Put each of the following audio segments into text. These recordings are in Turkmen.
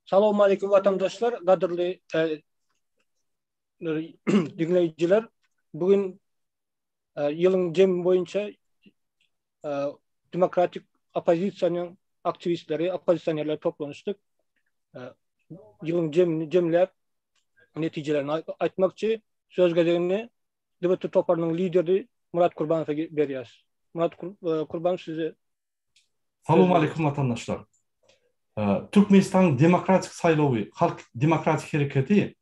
Salowmaleýkim watandaşlar, gadyrly diňleýjiler. Bu gün ýylyň jemi boýunça demokratik oppozisiýanyň aktiwistleri, oppozisionerler toplanyşdyk. Ýylyň jemini jemläp netijelerini aýtmakçy. Söz gezegini DWT toparynyň lideri Murat Kurbanowa berýäs. Murat Kurbanow size Salowmaleýkim watandaşlar. Türkmenistanyň demokratik saýlawy, Halk demokratik hereketi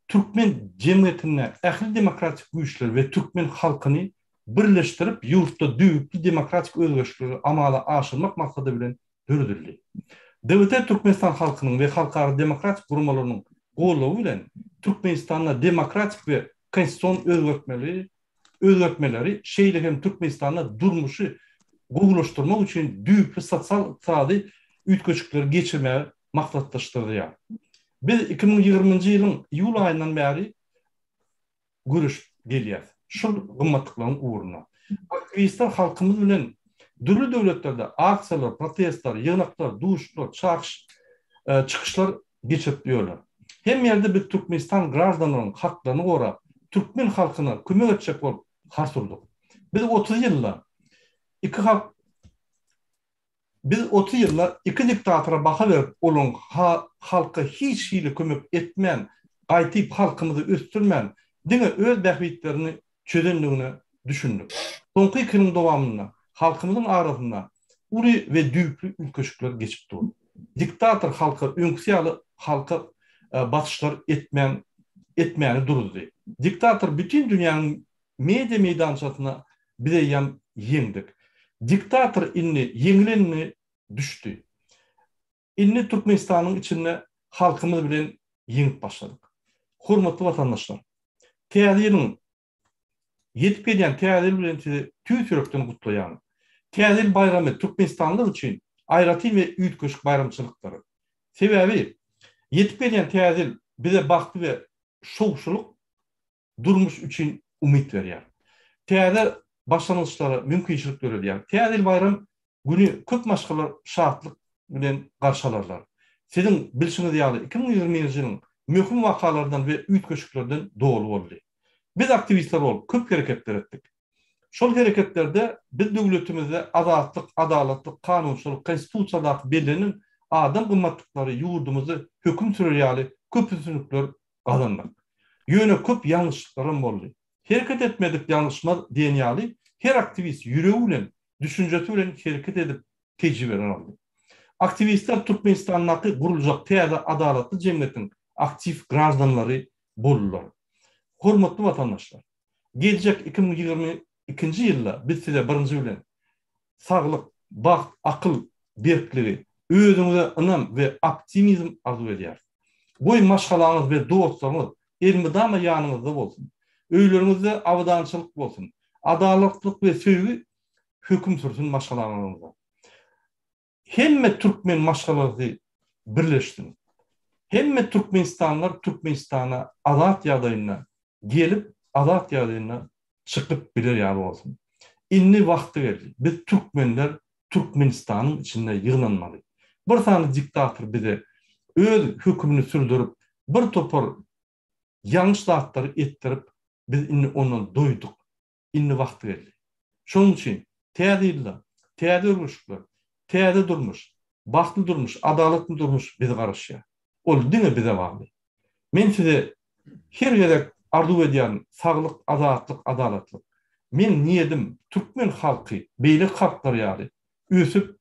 türkmen jemgyýetinde ähli demokratik güýçleri we türkmen halkyny birleşdirip ýurtda düýpli demokratik özgerişleri amala aşyrmak maksady bilen döredildi. DWT Türkmenistan halkynyň we halkara demokratik guramalarynyň goldawy bilen Türkmenistanda demokratik we konstitusion özgertmeli özgertmeleri, şeýle hem Türkmenistanda durmuşy gowulaşdyrmak üçin düýpli sosial-ykdysady üýtgeşikleri geçirmegi maksatlaşdyrýar. Biz 2020-nji ýylyň iýul aýyndan bäri göreşip gelýäris şul gymmatlyklaryň ugrunda. Aktiwistler halkymyz bilen dürli döwletlerde aksiýalar, protestler, ýygnaklar, duşuşyklar, çakyş, çykyşlar geçirip ýörler. Hemme ýerde biz Türkmenistan graždanlarynyň haklaryny gorap, türkmen halkyna kömek etjek bolup hars urdyk. Biz 30 ýylda iki halk Biz 30 ýylda iki diktatora baha berip, olaryň halka hiç hili kömek etmän, gaýtyp halkymyzy ösdürmän, diňe öz bähbitlerini çözendigine düşündik. Soňky iki ýylyň dowamynda halkymyzyň arasynda uly we düýpli üýtgeşikler geçip dur. Diktator halka öňküsi ýaly halka basyşlar etmän etmäni duruzdy. Diktator bütin dünýäniň media meýdançasyna biz eýýäm ýeňdik. Diktator indi ýeňilenini düşdi. Indi Türkmenistanyň içinde halkymyz bilen ýeňip başladyk. Hormatly watandaşlar! Täze ýylyň ýetip gelýän Täze ýyl bilen sizi tüýs ýürekden gutlaýaryn. Täze ýyl baýramy türkmenistanlylar üçin aýratyn we üýtgeşik baýramçylykdyr. Sebäbi ýetip gelýän Täze ýyl bize bagtly we şowşulyk durmuş üçin umyt berýär. Täze başlangyçlara mümkinçilik döredýär. Täze ýyl baýram güni köp maşgalalar şatlyk bilen garşy alarlar. Siziň bilşiňiz ýaly, 2021-nji ýylyň möhüm wakalardan we üýtgeşiklerden doly boldy. Biz aktiwistler bolup köp hereketler etdik. Şol hereketlerde biz döwletimizde azatlyk, adalatlyk, kanunçylyk, konstitusiýadaky bellenen adam gymmatlyklary ýurdumyzda höküm sürer ýaly köp üstünlikler gazandyk. Ýöne köp ýalňyşlyklaram boldy. Hereket etmedik ýalňyşmaz diýen ýaly her aktiwist ýüregi bilen, düşünjesi bilen hereket edip tejribeler aldy. Aktiwistler Türkmenistandaky guruljak täze adalatly jemgyýetiň aktiw graždanlary boldular. Hormatly watandaşlar! Geljek 2022-nji ýylda biz size birinji bilen saglyk, bagt, akyl berkligi, özüňize ynam we optimizm arzuw edýäris. Goý maşgalaňyz we dostlaryňyz elmydama ýanyňyzda bolsun. Öýleriňizde abadançylyk bolsun. Adalatlyk we söýgi höküm sürsün maşgalaňyzda. Hemme türkmen maşgalasy birleşsin. Hemme türkmenistanlylar Türkmenistana azat ýagdaýynda gelip, azat ýagdaýynda çykyp biler ýaly bolsun. Indi wagty geldi. Biz türkmenler Türkmenistanyň içinde ýygnanmaly. Bir sany diktator bize öz hökümini sürdürip, bir topar ýalňyş zatlary etdirip, biz indi ondan doýduk. Indi wagty geldi. Şonuň üçin täze ýylda täze örgüşikler, täze durmuş, bagtly durmuş, adalatly durmuş bizi garaşýar. Ol diňe bize bagly. Men size her gezek arzuw edýärin saglyk, azatlyk, adalatlyk. Meň niýedim türkmen halky beýleki halklar ýaly ösüp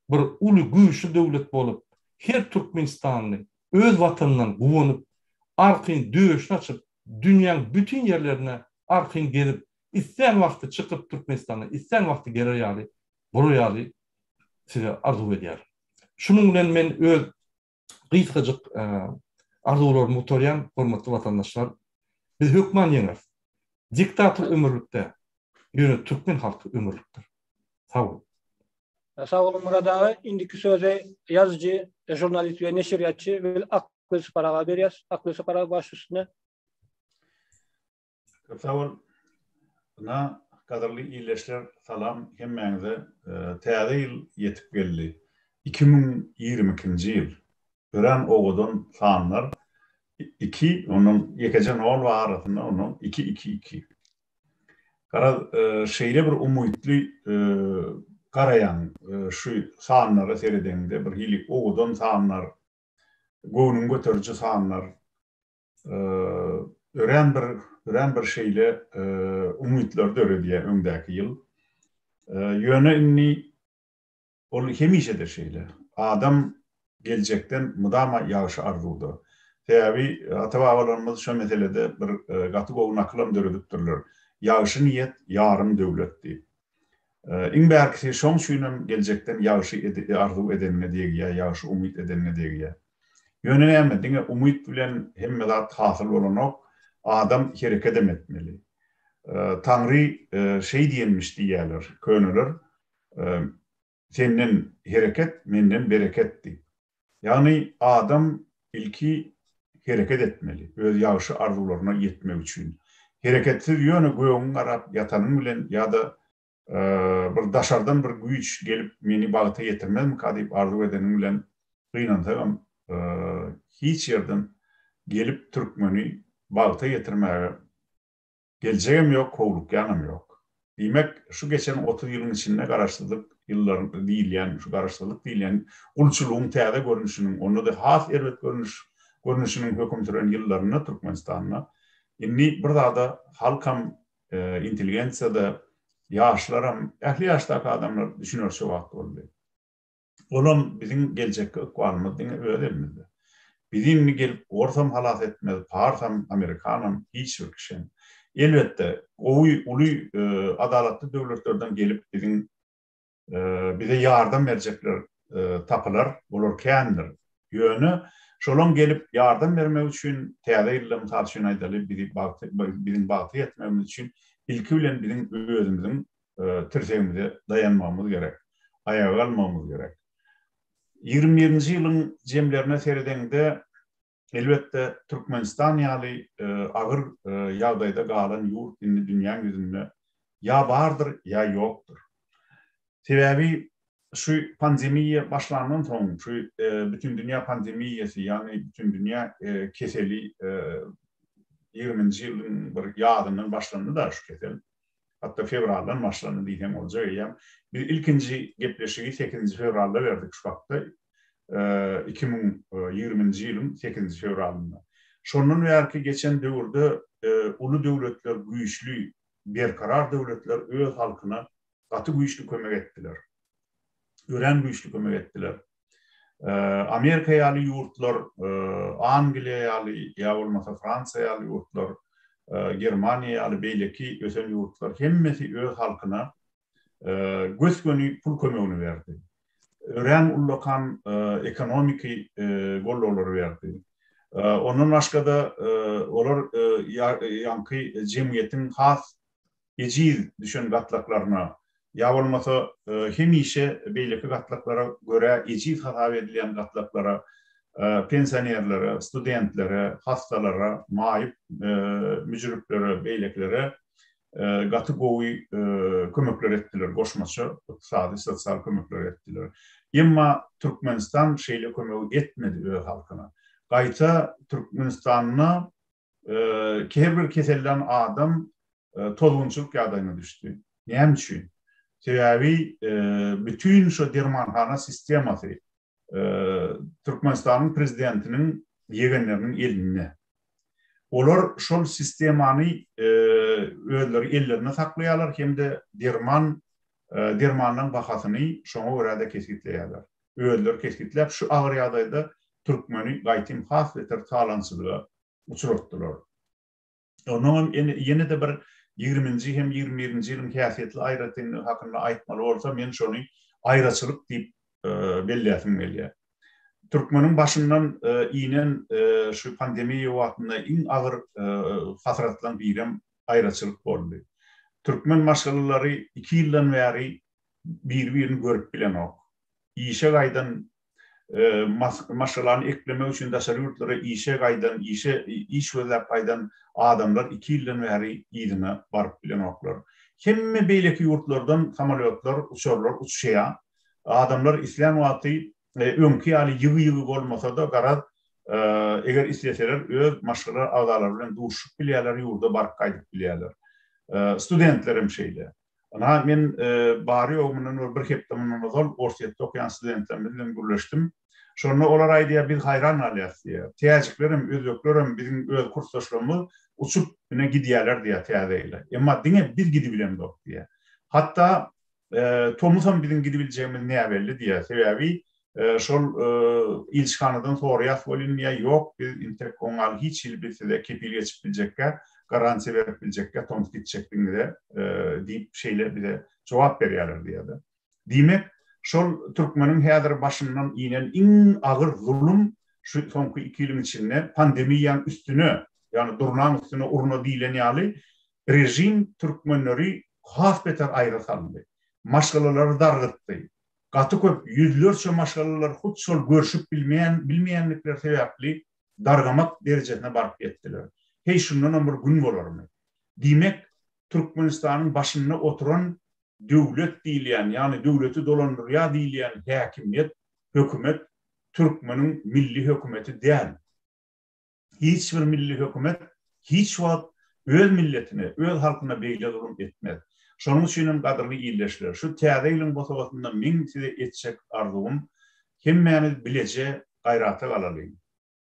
bir uly güýçli döwlet bolup her türkmenistanly öz watanyndan guwanyp arkaýyn döşüni açyp dünýäň bütin ýerlerine arkaýyn gezip islän wagty çykyp Türkmenistana islän wagty geler ýaly bolar ýaly size arzuw edýärin. Şunuň bilen men öz gysgajyk arzuwlarymy gutarýan, hormatly watandaşlar. Biz hökman ýeňeris. Diktator ömürlik däl. Ýöne türkmen halky ömürlikdir. Sag boluň. Sag boluň Myrat aga. Indiki sözi ýazyjy, žurnalist we neşirýatçy Akwelsapar aga berýäs. Akwelsapar aga baş üstüne. Köp sag bol. Ynha, gadyrly ildeşler, salam hemmäňize. Täze ýyl ýetip geldi. 2022-nji ýyl. Örän owadan sanlar. Iki, ondan ýekeje nol bar arasynda, ondan iki, iki, iki. Garaz, şeýle bir umytly garaýaň şu sanlara seredeňde, bir hili owadan sanlar, göwnüňi göteriji sanlar. Örän bir, örän bir şeýle umytlary döredýär öňdäki ýyl. Ýöne indi Ol hemişe-de şeýle. Adam geljekden mydama ýagşy arzuwda. Sebäbi ata-babalarymyz şo meselede bir gaty gowy nakylam döredipdirler. Ýagşy niýet, ýarym döwlet diýip. Iň bärkisi şoň üçinem geljekden ýagşy arzuw edeniňe degýär, ýagşy umyt edeniňe degýär. Ýöne näme, diňe umyt bilen hemme zat hasyl bolanok, adam herekedem etmeli. Taňry şeý diýenmiş diýýärler köneler, Senden hereket, menden bereket diýip. Ýagny adam ilki hereket etmeli, öz ýagşy arzuwlaryna ýetmek üçin. Hereketsiz ýöne gögüň garap ýatanyň bilen ýa-da bir daşardan bir güýç gelip meni bagta ýetirmezmika diýip arzuw edeniň bilen gynansagam hiç ýerden gelip türkmeni bagta ýetirmäge Geljegem ýok, howlukýanam ýok. Diýmek, şu geçen 30 ýylyň içinde garaşsyzlyk ýyllary diýilýän, şu garaşsyzlyk diýilýän gulçulygyň täze görnüşiniň, onda-da has erbet görnüş, görnüşiniň höküm süren ýyllarynda Türkmenistanda indi bir zada halkam, intelligensiýa-da, ýaşlaram, ähli ýaşdaky adamlar düşünerçe wagt boldy. Olam biziň geljekki ykbalymyz diňe öz elimizde. Bizi indi gelip orsam halas etmez, parsam, amerikanam, hiç bir kişem. Elbetde, gowy, uly, adalatly döwletlerden gelip biziň bize ýardam berjekler tapylar, olar kändir. Ýöne şolaň gelip ýardam bermegi üçin täze ýylda mysal üçin aýdaly bizi bagta biziň bagta ýetmegimiz üçin ilki bilen biziň özümiziň tirsegimize daýanmagymyz gerek, aýaga galmagymyz gerek. 21-nji ýylyň jemlerine seredeňde, elbetde, Türkmenistan ýaly agyr ýagdaýda galan ýurt indi dünýäň ýüzünde ýa bardyr, ýa ýokdur. Sebäbi şu pandemiýa başlandan soň, şu bütindünýä pandemiýasy, ýagny bütindünýä keseli ýigriminji ýylyň bir ýazyndan başlandy-da şu kesel. Hatda fewraldan başlandy diýseň boljak eýýäm. Biz ilkinji gepleşigi sekizinji fewralda berdik şu hakda. 2020-nji ýylyň sekizinji fewralynda. Şondan bärki geçen döwürde uly döwletler, güýçli, berkarar döwletler öz halkyna gaty güýçli kömek etdiler. Örän güýçli kömek etdiler. Amerika ýaly ýurtlar, Angliýa ýaly ýa bolmasa Fransiýa ýaly ýurtlar, Germaniýa ýaly beýleki ösen ýurtlar hemmesi öz halkyna gös-göni pul kömegini berdi. Örän ullakan ekonomiki gollawlary berdi. Ondan başga-da olar ýaňky jemgyýetiň has ejiz düşen gatlaklaryna, ýa bolmasa hemişe beýleki gatlaklara görä ejiz hasap edilýän gatlaklara, pensionerlere, studentlere, hassalara, maýyp müjrüplere, beýlekilere gaty gowy kömekler etdiler, goşmaça ykdysady, sosial kömekler etdiler. Emma Türkmenistan şeýle kömegi etmedi öz halkyna. Gaýta Türkmenistanda Her bir kesellän adam tozgunçylyk ýagdaýyna düşdi. Näme üçin? Sebäbi bütin şu dermanhana sistemasy Türkmenistanyň prezidentiniň ýegenleriniň elinde. Olar şol sistemany özleri ellerinde saklaýarlar hem-de derman dermanlaryň bahasyny şoňa görä-de kesgitleýärler. Özleri kesgitläp, şu agyr ýagdaýda türkmeni gaýtym has beter talaňçylyga uçratdylar. Onuňam ýene-de bir ýigriminji hem 21-nji ýylyň häsiýetli aýratynlygy hakynda aýtmaly bolsa, men şony aýraçylyk diýip belläsim gelýär. Türkmeniň başyndan inen şu pandemiýa wagtynda iň agyr hasratlaryň birem aýraçylyk boldy. Türkmen maşgalalary iki ýyldan bäri biri-birini görüp bilenok. Işe gaýdan maşgalany eklemek üçin daşary ýurtlara işe gaýdan, işe iş gözläp gaýdan adamlar iki ýyldan bäri yzyna baryp bilenoklar. Hemme beýleki ýurtlardan samolýotlar, uçarlar uçýar. Adamlar islän wagty. Öňki ýaly ýygy-ýygy bolmasa-da, garaz, eger isleseler öz maşgala agzalary bilen duşuşyp bilýärler, ýurda baryp gaýdyp bilýärler. Studentler hem şeýle. Ynha, men bary-ýogy mundan bir bir hepde mundan ozal Orsýetde okaýan studentlerimiz bilen gürleşdim. Şonda olar aýdýar, biz haýran galýarys diýýär. Täjikler hem, özbekler hem biziň öz kursdaşlarymyz uçup ine gidýärler diýýär täze ýyla. Emma diňe biz gidibilemzok diýýär. Hatda Tomusam biziň gidibiljegimiz näbelli diýýär. Sebäbi şol ilçihanadan soraýas welin diýýär, ýok, biz intek oňaly hiç hili biz size kepil geçip biljekkä, garantiýa berip biljekkä tomus gitjekdigiňize diýip şeýle bize jogap berýärler diýýär-de. Diýmek, şol türkmeniň häzir başyndan inen iň agyr zulum şu soňky iki ýylyň içinde pandemiýaň üstüne, ýagny durnaň üstüne urna diýlen ýaly Režim türkmenleri has beter aýra saldy. Maşgalalary dargytdy. Gaty köp, ýüzlerçe maşgalalar hut şol görşüp bilmeýän, bilmeýänlikleri sebäpli dargamak derejesine baryp ýetdiler. Heý, şundanam bir gün bolarmy? Diýmek, Türkmenistanyň başynda oturan döwlet diýilýän, ýagny döwleti dolandyrýar diýilýän häkimiýet, hökümet türkmeniň milli hökümeti däl. Hiç bir milli hökümet hiç wagt öz milletine, öz halkyna beýle zulum etmez. Şonuň üçin hem gadyrly ildeşler, şu täze ýylyň bosagasynda meň size etjek arzuwym, hemmämiz bileje gaýrata galalyň.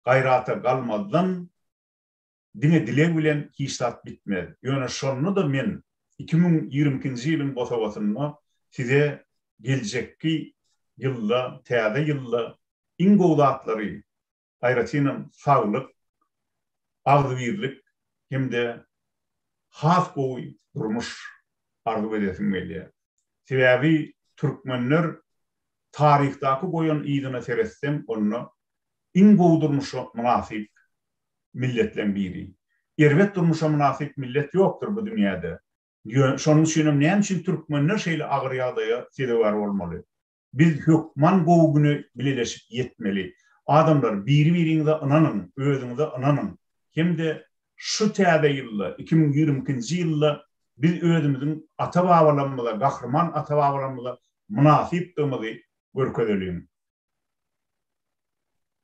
Gaýrata galmazdan diňe dileg bilen hiç zat bitmez. Ýöne şonda-da men 2022-nji ýylyň bosagasynda size geljekki ýylda, täze ýylda iň gowy zatlary aýratynam saglyk, agzybirlik hem-de has gowy durmuş arzuw edesim gelýär. Sebäbi türkmenler taryhdaky goýan yzyna seretseň, onda iň gowy durmuşa mynasyp milletleň biri. Erbet durmuşa mynasyp millet ýokdur bu dünýäde. Şonuň üçinem näme üçin türkmenler şeýle agyr ýagdaýa sezewar bolmaly? Biz hökman gowy güne bileleşip ýetmeli. Adamlar biri-biriňize ynanyň, özüňize ynanyň hem-de şu täze ýylda, 2022-nji ýylda biz özümiziň ata-babalarymyza, gahryman ata-babalarymyza mynasypdygymyzy görkezeliň.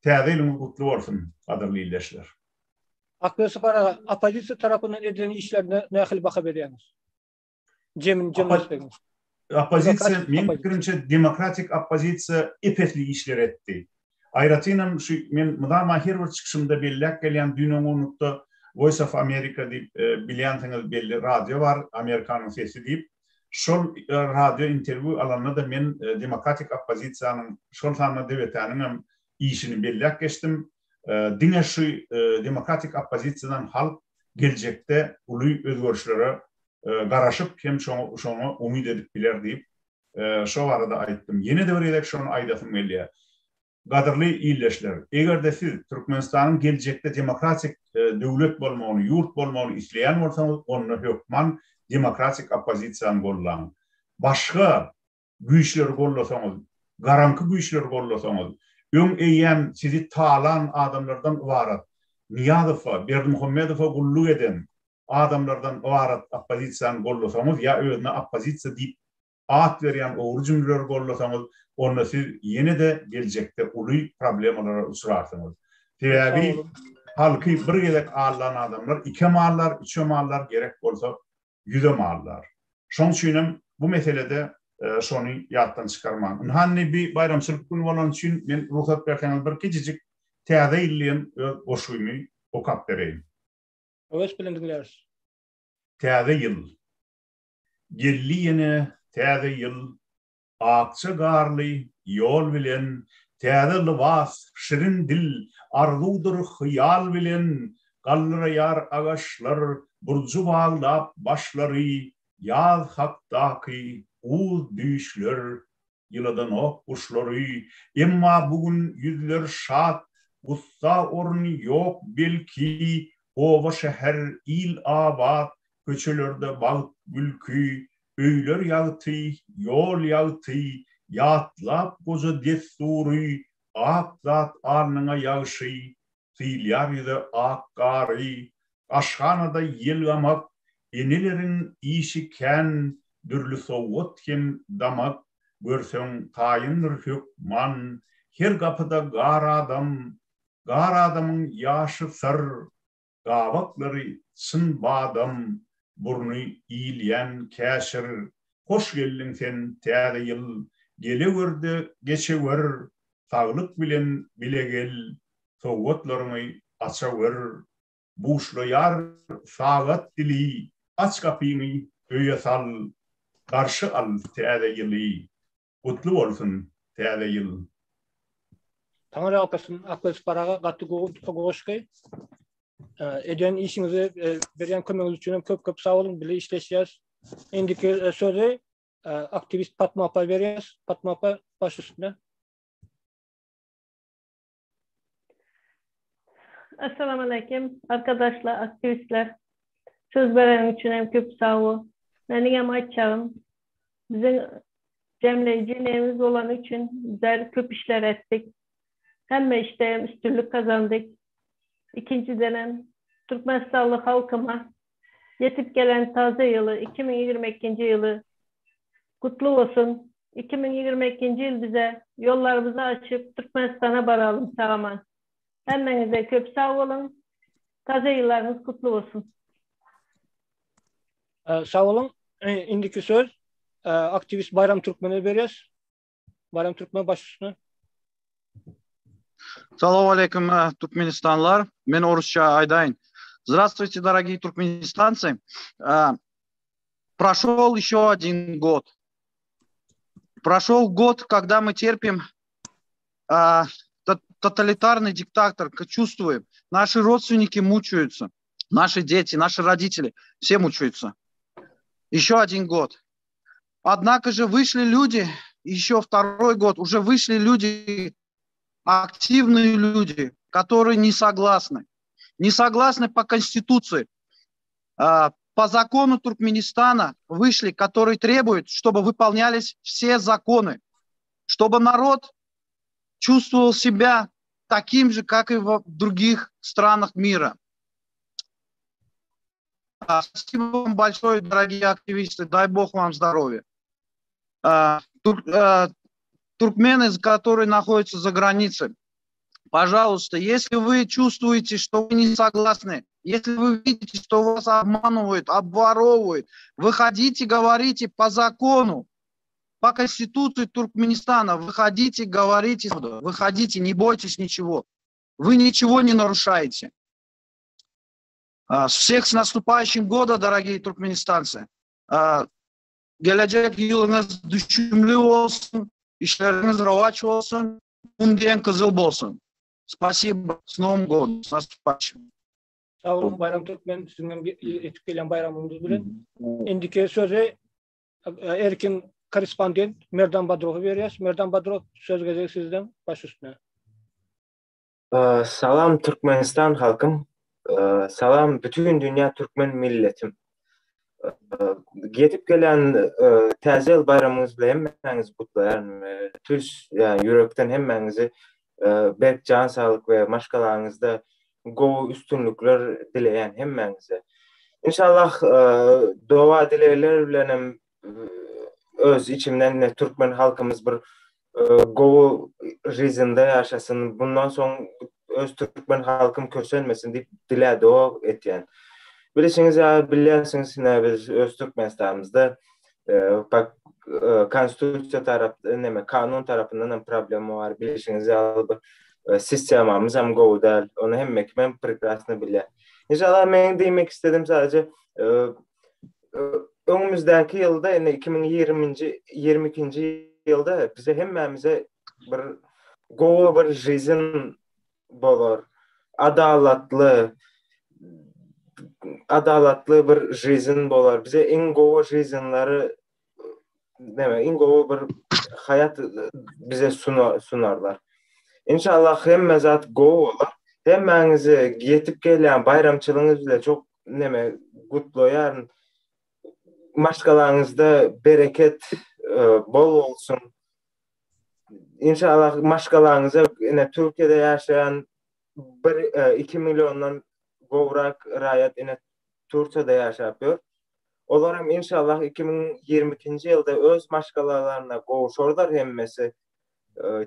Täze ýylyňyz gutly bolsun, gadyrly ildeşler! Akberdi aga, oppozisiýa tarapyndan edilen işlerine nähili baha berýäňiz? Jemini jemleseňiz. Oppozisiýa, meň pikirimçe, demokratik oppozisiýa ep-esli işler etdi. Aýratynam şu men mydama her bir çykyşymda belläp gelýän düýn-öňňunlukda Voice of America diýip bilýänsiňiz belli radio bar, Amerikanyň sesi diýip. Şol radio interwýu alanda-da men demokratik oppozisiýanyň, şol sanda DWT-niň hem işini belläp geçdim. Diňe şu demokratik oppozisiýadan halk geljekde uly özgerişlere garaşyp hem şoňa umyt edip biler diýip, şo barada aýtdym. Ýene-de bir gezek şony aýdasym gelýär. Gadyrly ildeşler, eger-de siz Türkmenistanyň geljekde demokratik döwlet bolmagyny, ýurt bolmagyny isleýän bolsaňyz, onda hökman demokratik oppozisiýany gollaň. Başga güýçleri gollasaňyz, garaňky güýçleri gollasaňyz, öň eýýäm sizi talan adamlardan ybarat, Nyýazowa, Berdimuhamedowa gulluk eden adamlardan ybarat oppozisiýany gollasaňyz ýa özüne oppozisiýa diýip at berýän ogry jümrileri gollasaňyz, onda siz ýene-de geljekde uly problemalara uçrarsyňyz. Sebäbi halky bir gezek aldan adamlar ikem aldar, üçem aldar, gerek bolsa ýüzem aldar. Şoň üçinem bu meselede şony ýatdan çykarmaň. Ynha indi bi baýramçylyk güni bolany üçin men rugsat berseňiz bir kiçijik Täze ýyl diýen öz goşgymy okap bereýin. Höwes bilen diňläris. Täze ýyl. Geldi ýene täze ýyl, Akja garly ýol bilen, Täze lybas, şirin dil, Arzuwdyr hyýal bilen, Galdyraýar agaçlar, Burjy baglap başlary, Ýaz hakdaky uz düýşler, Ýyladanok guşlary. Emma bu gün ýüzler şat, Gussa orun ýok belki, Oba-şäher, il abat, Köçelerde bagt gülki, Öýler ýagty, ýol ýagty, Ýatlap goja dessury, Ak zat alnyňa ýagşy, Sylýar ýüze ak gary. Aşhanada ýelgamak, Eneleriň işi kän, Dürli sowgat hem damak, Görseň taýyndyr hökman. Her gapyda gar adam, Gar adamyň ýaşy syr, Gabaklary çyn badam, Burny iýilýän käşir. Hoş geldiň sen, Täze ýyl, Gelewer-de, geçewer, Saglyk bilen bile gel, Sowgatlaryňy açawer. Buşlaýar sagat dili, Aç gapyňy, öýe sal, Garşy al Täze ýyly. Gutly bolsun Täze ýyl. Taňry ýalkasyn Akly Sapar aga gaty gowy goşgy. Eden işiňizi berýän kömegiňiz üçin hem köp köp sag boluň bile işleşýäs. Indiki sözi aktiwist Patma apa berýäs. Patma apa baş üstüne. Assalamu aleýkum arkadaşlar aktiwistler. Söz bereniň üçin hem köp sag bol. Meniň hem aýtjagym biziň jemleýji nemiz bolany üçin bizler köp işler etdik. Hemme işde hem üstünlik gazandyk. Ikinjiden hem Türkmenistanly halkyma ýetip gelen taze ýyly 2022-nji ýyly gutly bolsun. 2022-nji ýyl bize ýollarymyzy açyp Türkmenistana baralym sag-aman. Hemmeňize köp sag boluň. Taze ýyllaryňyz gutly bolsun. Sag boluň. Indiki söz aktiwist Baýram Türkmene berýäs. Bayram Türkmen baş üstüne. Salam aleyküm Türkmenistanlar. Men orusça aýdaýyn. Здравствуйте, дорогие туркменистанцы. Прошел еще один год. Прошел год, когда мы терпим тоталитарный диктатор, чувствуем. Наши родственники мучаются, наши дети, наши родители, все мучаются. Еще один год. Однако же вышли люди, еще второй год, уже вышли люди, активные люди, которые не согласны. Не согласны по Конституции. По закону Туркменистана вышли, которые требуют, чтобы выполнялись все законы, чтобы народ чувствовал себя таким же, как и в других странах мира. Спасибо вам большое, дорогие активисты. Дай Бог вам здоровья. Туркмены, которые находятся за границей, пожалуйста, если вы чувствуете, что вы не согласны, если вы видите, что вас обманывают, обворовывают, выходите, говорите по закону, по Конституции Туркменистана, выходите, говорите, выходите, не бойтесь ничего. Вы ничего не нарушаете. Всех с наступающим годом, дорогие туркменистанцы. Gelejek ýylyňyz düşümli bolsun, işleriňiz rowaç bolsun, Gün diýen gyzyl bolsun. Spasibo, s Novym godom, s nastupayşim. Sag boluň Baýram Türkmen, siziň hem ýetip gelýän baýramyňyz bilen. Indiki sözi erkin korrespondent Merdan Badrowa berýäs. Merdan Badrow, söz gezegi sizden, baş üstüne. Salam Türkmenistan halkym, salam bütin dünýä türkmen milletim. Ýetip gelen Täze ýyl baýramyňyz bilen hemmäňizi gutlaýaryn. Tüýs ýürekden hemmäňizi berk jan saglyk we maşgalaňyzda gowy üstünlikler dileýän hemmäňize. Inşallah doga dilegler bilen hem öz içimden türkmen halkymyz bir gowy žizinde ýaşasyn, bundan soň öz türkmen halkym kösenmesin diýip dilä doga etýän. Bilişiňiz ýaly bilýänsiňiz ine biz öz Türkmenistanymyzda pak konstitusiýa tarap neme kanun tarapyndan hem problema bar. Bilişiňiz ýaly bir sistemamyz hem gowy däl. Ony hemme kim hem prekrasno bilýär. Inşallah meň diýmek istedim sadece Öňümizdäki ýylda indi 2020-nji 22-nji ýylda bize hemmämize bir gowy bir žizn bolar. Adalatly adalatly bir žizn bolar. Bize iň gowy žiznleri näme iň gowy bir haýat bize sunarlar. Inşallah hemme zat gowy bolar. Hemmäňizi ýetip gelýän baýramçylygyňyz bilen çok neme gutlaýaryn. Maşgalaňyzda bereket bol bolsun. Inşallah maşgalaňyza ine Türkiýede ýaşaýan 1 2 milliondan gowrak raýat ine Türkiýede ýaşap ýör. Olar hem inşallah 2022-nji ýylda öz maşgalalaryna gowşarlar hemmesi.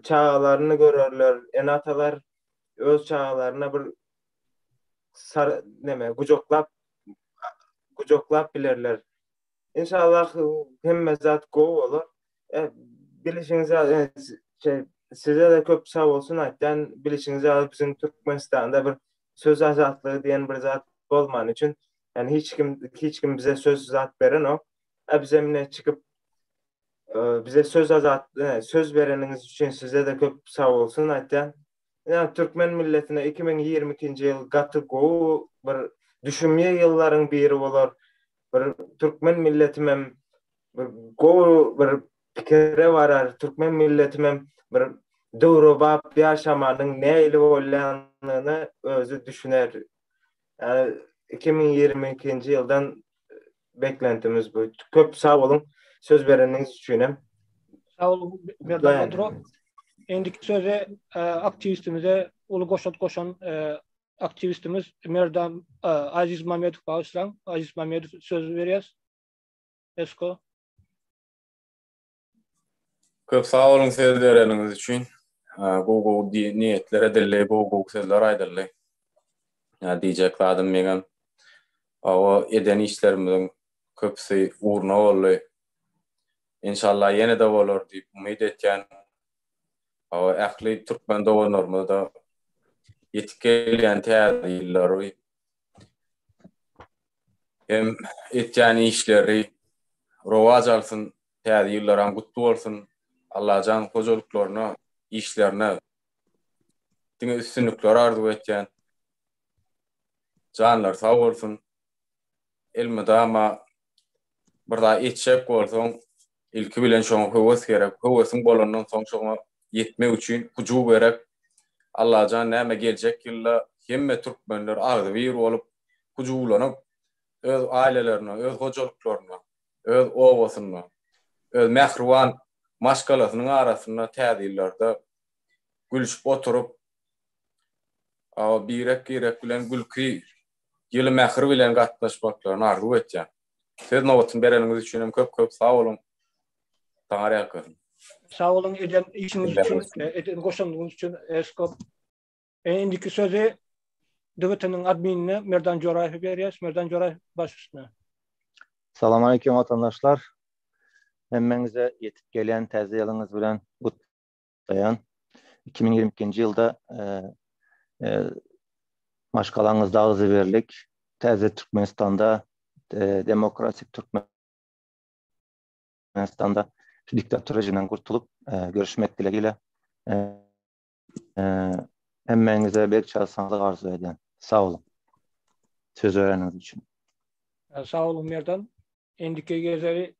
Çagalaryny görerler, ene-atalar öz çagalaryna bir sar neme gujaklap gujaklap bilerler. Inşallah hemme zat gowy bolar. E, bilişiňiz ýaly şey, size-de köp sag bolsun aýtýan. Bilişiňiz ýaly biziň Türkmenistanda bir söz azatlygy diýen bir zat bolmany üçin, ýani hiç kim hiç kim bize söz zat berenok. E bize mine çykyp e, bize söz azat e, söz bereniňiz üçin size-de köp sag bolsun aýtýan. Ýa türkmen milletine 2022-nji ýyl gaty gowy bir düşümli ýyllaryň biri bolar. Bir türkmen milletimem bir gowy bir pikire barar. Türkmen milletimem bir döwrebap ýaşamanyň nähili bolýanyna özi düşüner. Ýa 2022-nji ýyldan beklentimiz bu. Köp sag boluň söz bereniňiz üçin hem. Sag boluň Merdan Bodro. Indiki sözi e, aktiwistimize uly goşant goşan e, aktiwistimiz Merdan e, Aziz Mamedow bagyşlaň. Aziz Mamedow sözi berýäs. Esko. Köp sag boluň söz bereniňiz üçin. Gowy gowy niýetler edildi, gowy gowy sözler aýdyldy. Ýa diýjek zadym meňem hawa eden işlerimiziň köpüsi ugruna boldy. Enşalla ýene-de bolar diýip umyt etýän. Hawa ähli türkmen doganlarymyza ýetip gelýän täze ýyllary hem etýän işleri rowaç alsyn täze ýyllaram gutly bolsun Allajan hojalyklaryna işlerine diňe üstünlikler arzuw etýän janlary sag bolsun elmydama bir zat etjek bolsaň ilki bilen şoňa höwes gerek höwesiň bolandan soň şoňa ýetmek üçin hyjuw gerek Allajan näme geljek ýylda hemme türkmenler agzybir bolup hyjuwlanyp öz ailelerine öz hojalyklaryna öz obasynda, öz mähriban maşgalasynyň arasynda täze ýyllarda gülşüp oturyp, birek-birek bilen gülki, ýyly mähir bilen gatnaşmaklaryny arzuw etýän. Söz nobatyny bereniňiz üçin hem köp-köp sag boluň. Taňryýalkasyn. Sag boluň eden işiňiz üçin, eden goşandyňyz üçin Eskop. Indiki sözi DWT-niň adminine Merdan Joraýewe berýäs. Merdan Joraýew baş üstüne. Salam aleýkum watandaşlar. Hemmäňize ýetip gelýän täze ýylyňyz bilen gutlaýan. 2022-nji ýylda maşgalaňyzda agzybirlik, täze Türkmenistanda demokratik Türkmenistanda şu diktatura rejiminden gurtulyp görüşmek dilegiyle Hemmäňize berk jan saglyk arzuw edýän. Sag boluň. Söz bereniňiz üçin. Sag boluň Merdan. Indiki gezegi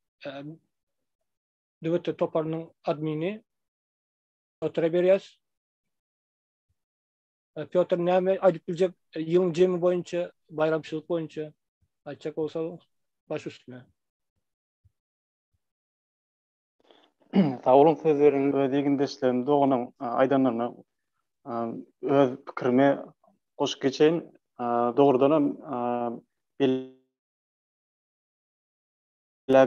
DWT toparynyň admini Pýotra berýäs. Pýotr näme aýdyp biljek ýylyň jemi boýunça, baýramçylyk boýunça aýtjak bolsaň baş üstüne. Sag boluň söz beriň öz egindeşlerim doganyň aýdanlaryna öz pikirimi goşup geçeýin. Dogrudanam belläp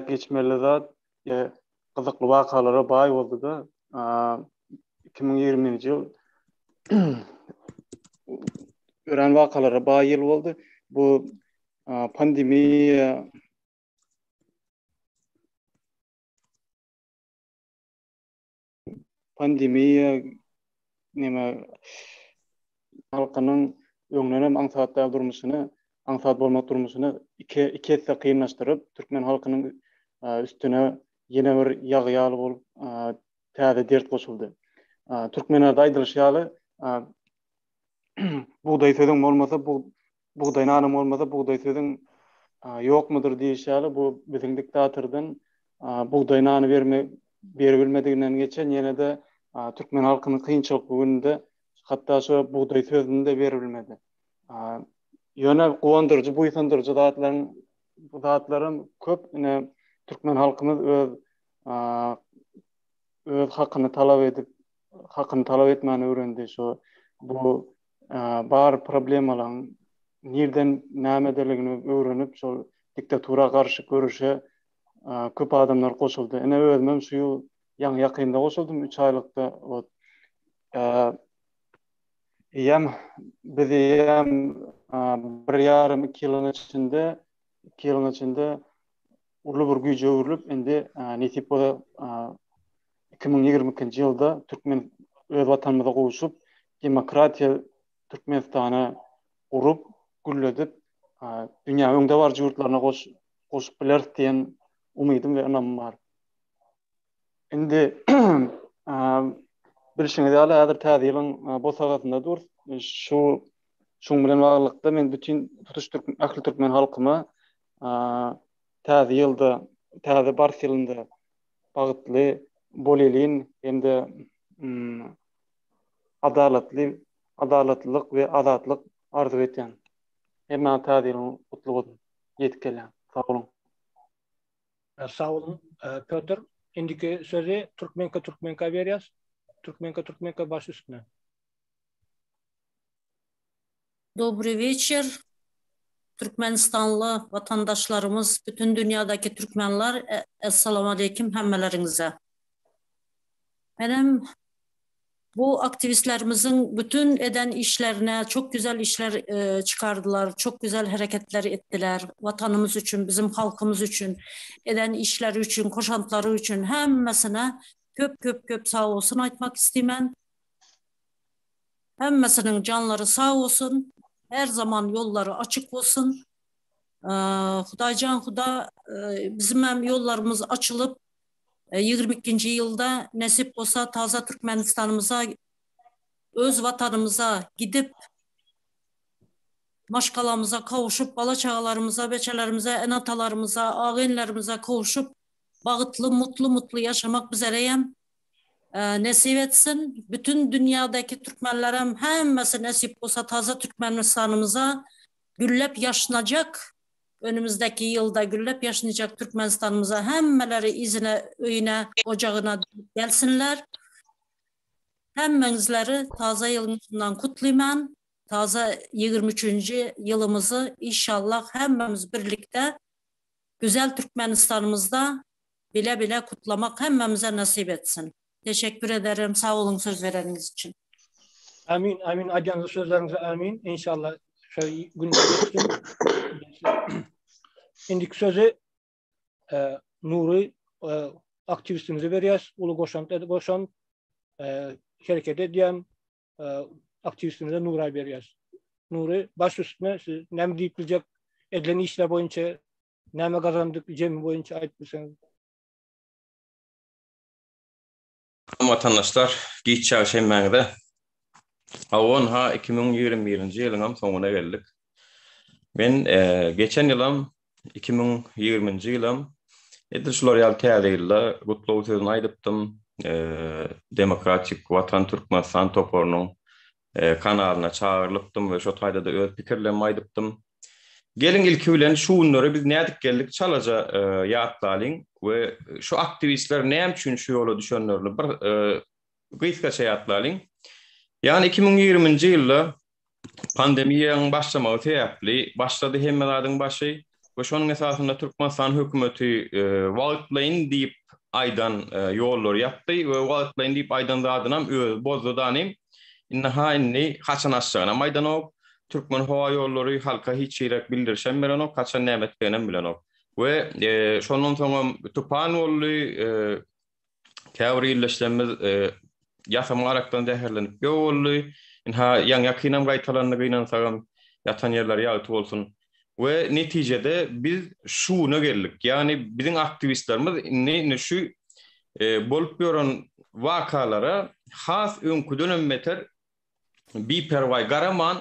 geçmeli zat gyzykly wakalara baý boldy-da. 2020-nji ýyl örän wakalara baý ýyl boldy. Bu pandemiýa Pandemiýa neme halkynyň öňden hem aňsat däl durmuşyny, aňsat bolmadyk durmuşyny iki iki esse kynlaşdyryp, türkmen halkynyň üstüne ýene bir ýagy ýaly bolup täze dert goşuldy. Türkmenlerde aýdylyşy ýaly, bugdaý sözüň bolmasa, bu bugdaý nanyň bolmasa, bugdaý sözüň ýokmudyr diýişi ýaly, bu biziň diktatordan bugdaý nany berme beribilmediginden geçen ýene-de türkmen halkynyň kynçylykly gününde hatda şo bugdaý sözüni-de beribilmedi. Ýöne guwandyryjy, buýsandyryjy zatlaryň zatlaram köp. Ine, türkmen halkymyz öz öz hakyny talap edip, hakyny talap etmäni öwrendi. Şo bu bar problemalaryň nirden nämedeligini öwrenip, şol diktatura garşy göreşe köp adamlar goşuldy. Ine özümem şu ýyl. Ýaňy ýakynda goşuldym, üç aýlykda. Wot. Eýýäm biz eýýäm bir ýarym, iki ýylyň içinde, iki ýylyň içinde uly bir güýje öwrülip, indi nesip bolsa 2022-nji ýylda türkmen öz watanymyza gowşup, demokratiýa Türkmenistany gurup, gülledip, dünýäniň öňdebaryjy ýurtlaryna goşup bileris diýen umydym we ynamym bar. Indi bilşiňiz ýaly häzir täze ýylyň bosagasynda durus. Şu şuň bilen baglylykda men bütin tutuş türk ähli türkmen halkyma täze ýylda, täze bars ýylynda bagtly, bolelin hem-de adalatly, adalatlylyk we azatlyk arzuw etýän. Hemmäňiz täze ýylyň gutly bolsun. Ýetip gelýän. Sag boluň. Sag boluň, Pýotr. Indiki sözi Türkmenka Türkmenka berýäs. Türkmenka Türkmenka baş üstüne. Dobry weçer Türkmenistanly watandaşlarymyz, bütün dünýadaki türkmenler Essalamualeýkim hemmeleriňize. Menem Bu aktiwistlerimiziň bütün eden işlerine çok güzel işler çykardylar, çok güzel hereketler etdiler. Watanymyz üçin, bizim halkymyz üçin eden işleri üçin, koşantlary üçin hemmesine köp köp köp sag bolsun aýtmak istimen. Hemmesiniň janlary sag bolsun, her zaman ýollary açyk bolsun. Hudaýjan Huda bizim hem ýollarymyz açylyp, 22-nji ýylda nesip bolsa taza Türkmenistanymyza öz watanymyza gidip maşgalamyza kowuşyp bala-çagalarymyza, beçelerimize, ene-atalarymyza, aga-inilerimize kowuşyp bagytly, mutly-mutly ýaşamak bizereýem nesip etsin. Bütün dünýädäki türkmenlerem hemmesi nesip bolsa taza Türkmenistanymyza güllep ýaşnajak Önümizdäki ýylda güllep ýaşnajak Türkmenistanymyza hemmeleri yzyna öýüne ojagyna dönüp gelsinler. Hemmeňizleri taze ýylyňyzdan kutlyman. Taze 23-nji ýylymyzy inşallah hemmemiz birlikde güzel Türkmenistanymyzda bile bile kutlamak hemmemize nasip etsin. Teşekkür ederim sag boluň söz bereniňiz üçin. Amin amin aýdýan sözleriňize amin inşallah şo günler ýetsin. Indiki sözi e, Nury e, aktiwistimize berýäs. Uly goşant edip goşan e, hereket edýän e, aktiwistimize Nura berýäs. Nury baş üstüne siz näme diýip biljek edilen işler boýunça näme gazandyk jemi boýunça aýdyp bilseňiz. Salam watandaşlar, giç ýagşy hemmäňize. Hawa, ynha 2021-nji ýylyňam soňuna geldik. Men geçen ýylam, 2020-nji ýylam edil şular ýaly täze ýylda gutlag sözüni aýdypdym. Demokratik Watan Türkmenistan toparynyň kanalyna çagyrylypdym we şo taýda-da öz pikirlerimi aýdypdym. Geliň ilki bilen şu günlere biz nädip geldik çalaja ýatlalyň we şu aktiwistler näme üçin şu ýola düşenlerini bir gysgaça ýatlalyň. Ýagny 2020-nji ýylda pandemiýanyň başlamagy sebäpli başlady hemme zadyň başy we şonuň esasynda Türkmenistan hökümeti wagtlaýyn diýip aýdan ýollary ýapdy we wagtlaýyn diýip aýdan zadynam özi bozdy danym. Indi ha indi haçan açjagynam aýdanok. Türkmen howa ýollary halka hiç ýerek bildirişem berenok, haçan näme etjeginem bilenok. We şondan soňam tupan boldy, käbir ildeşlerimiz ýasama arakdan zäherlenip ýok boldy. Ynha, ýaňy-ýakynam gaýtalandy gynansagam, ýatan ýerleri ýagty bolsun. We netijede biz şu güne geldik. Ýagny biziň aktiwistlerimiz indi indi şu bolup ýören wakalara has öňküdenem beter biperwaý garaman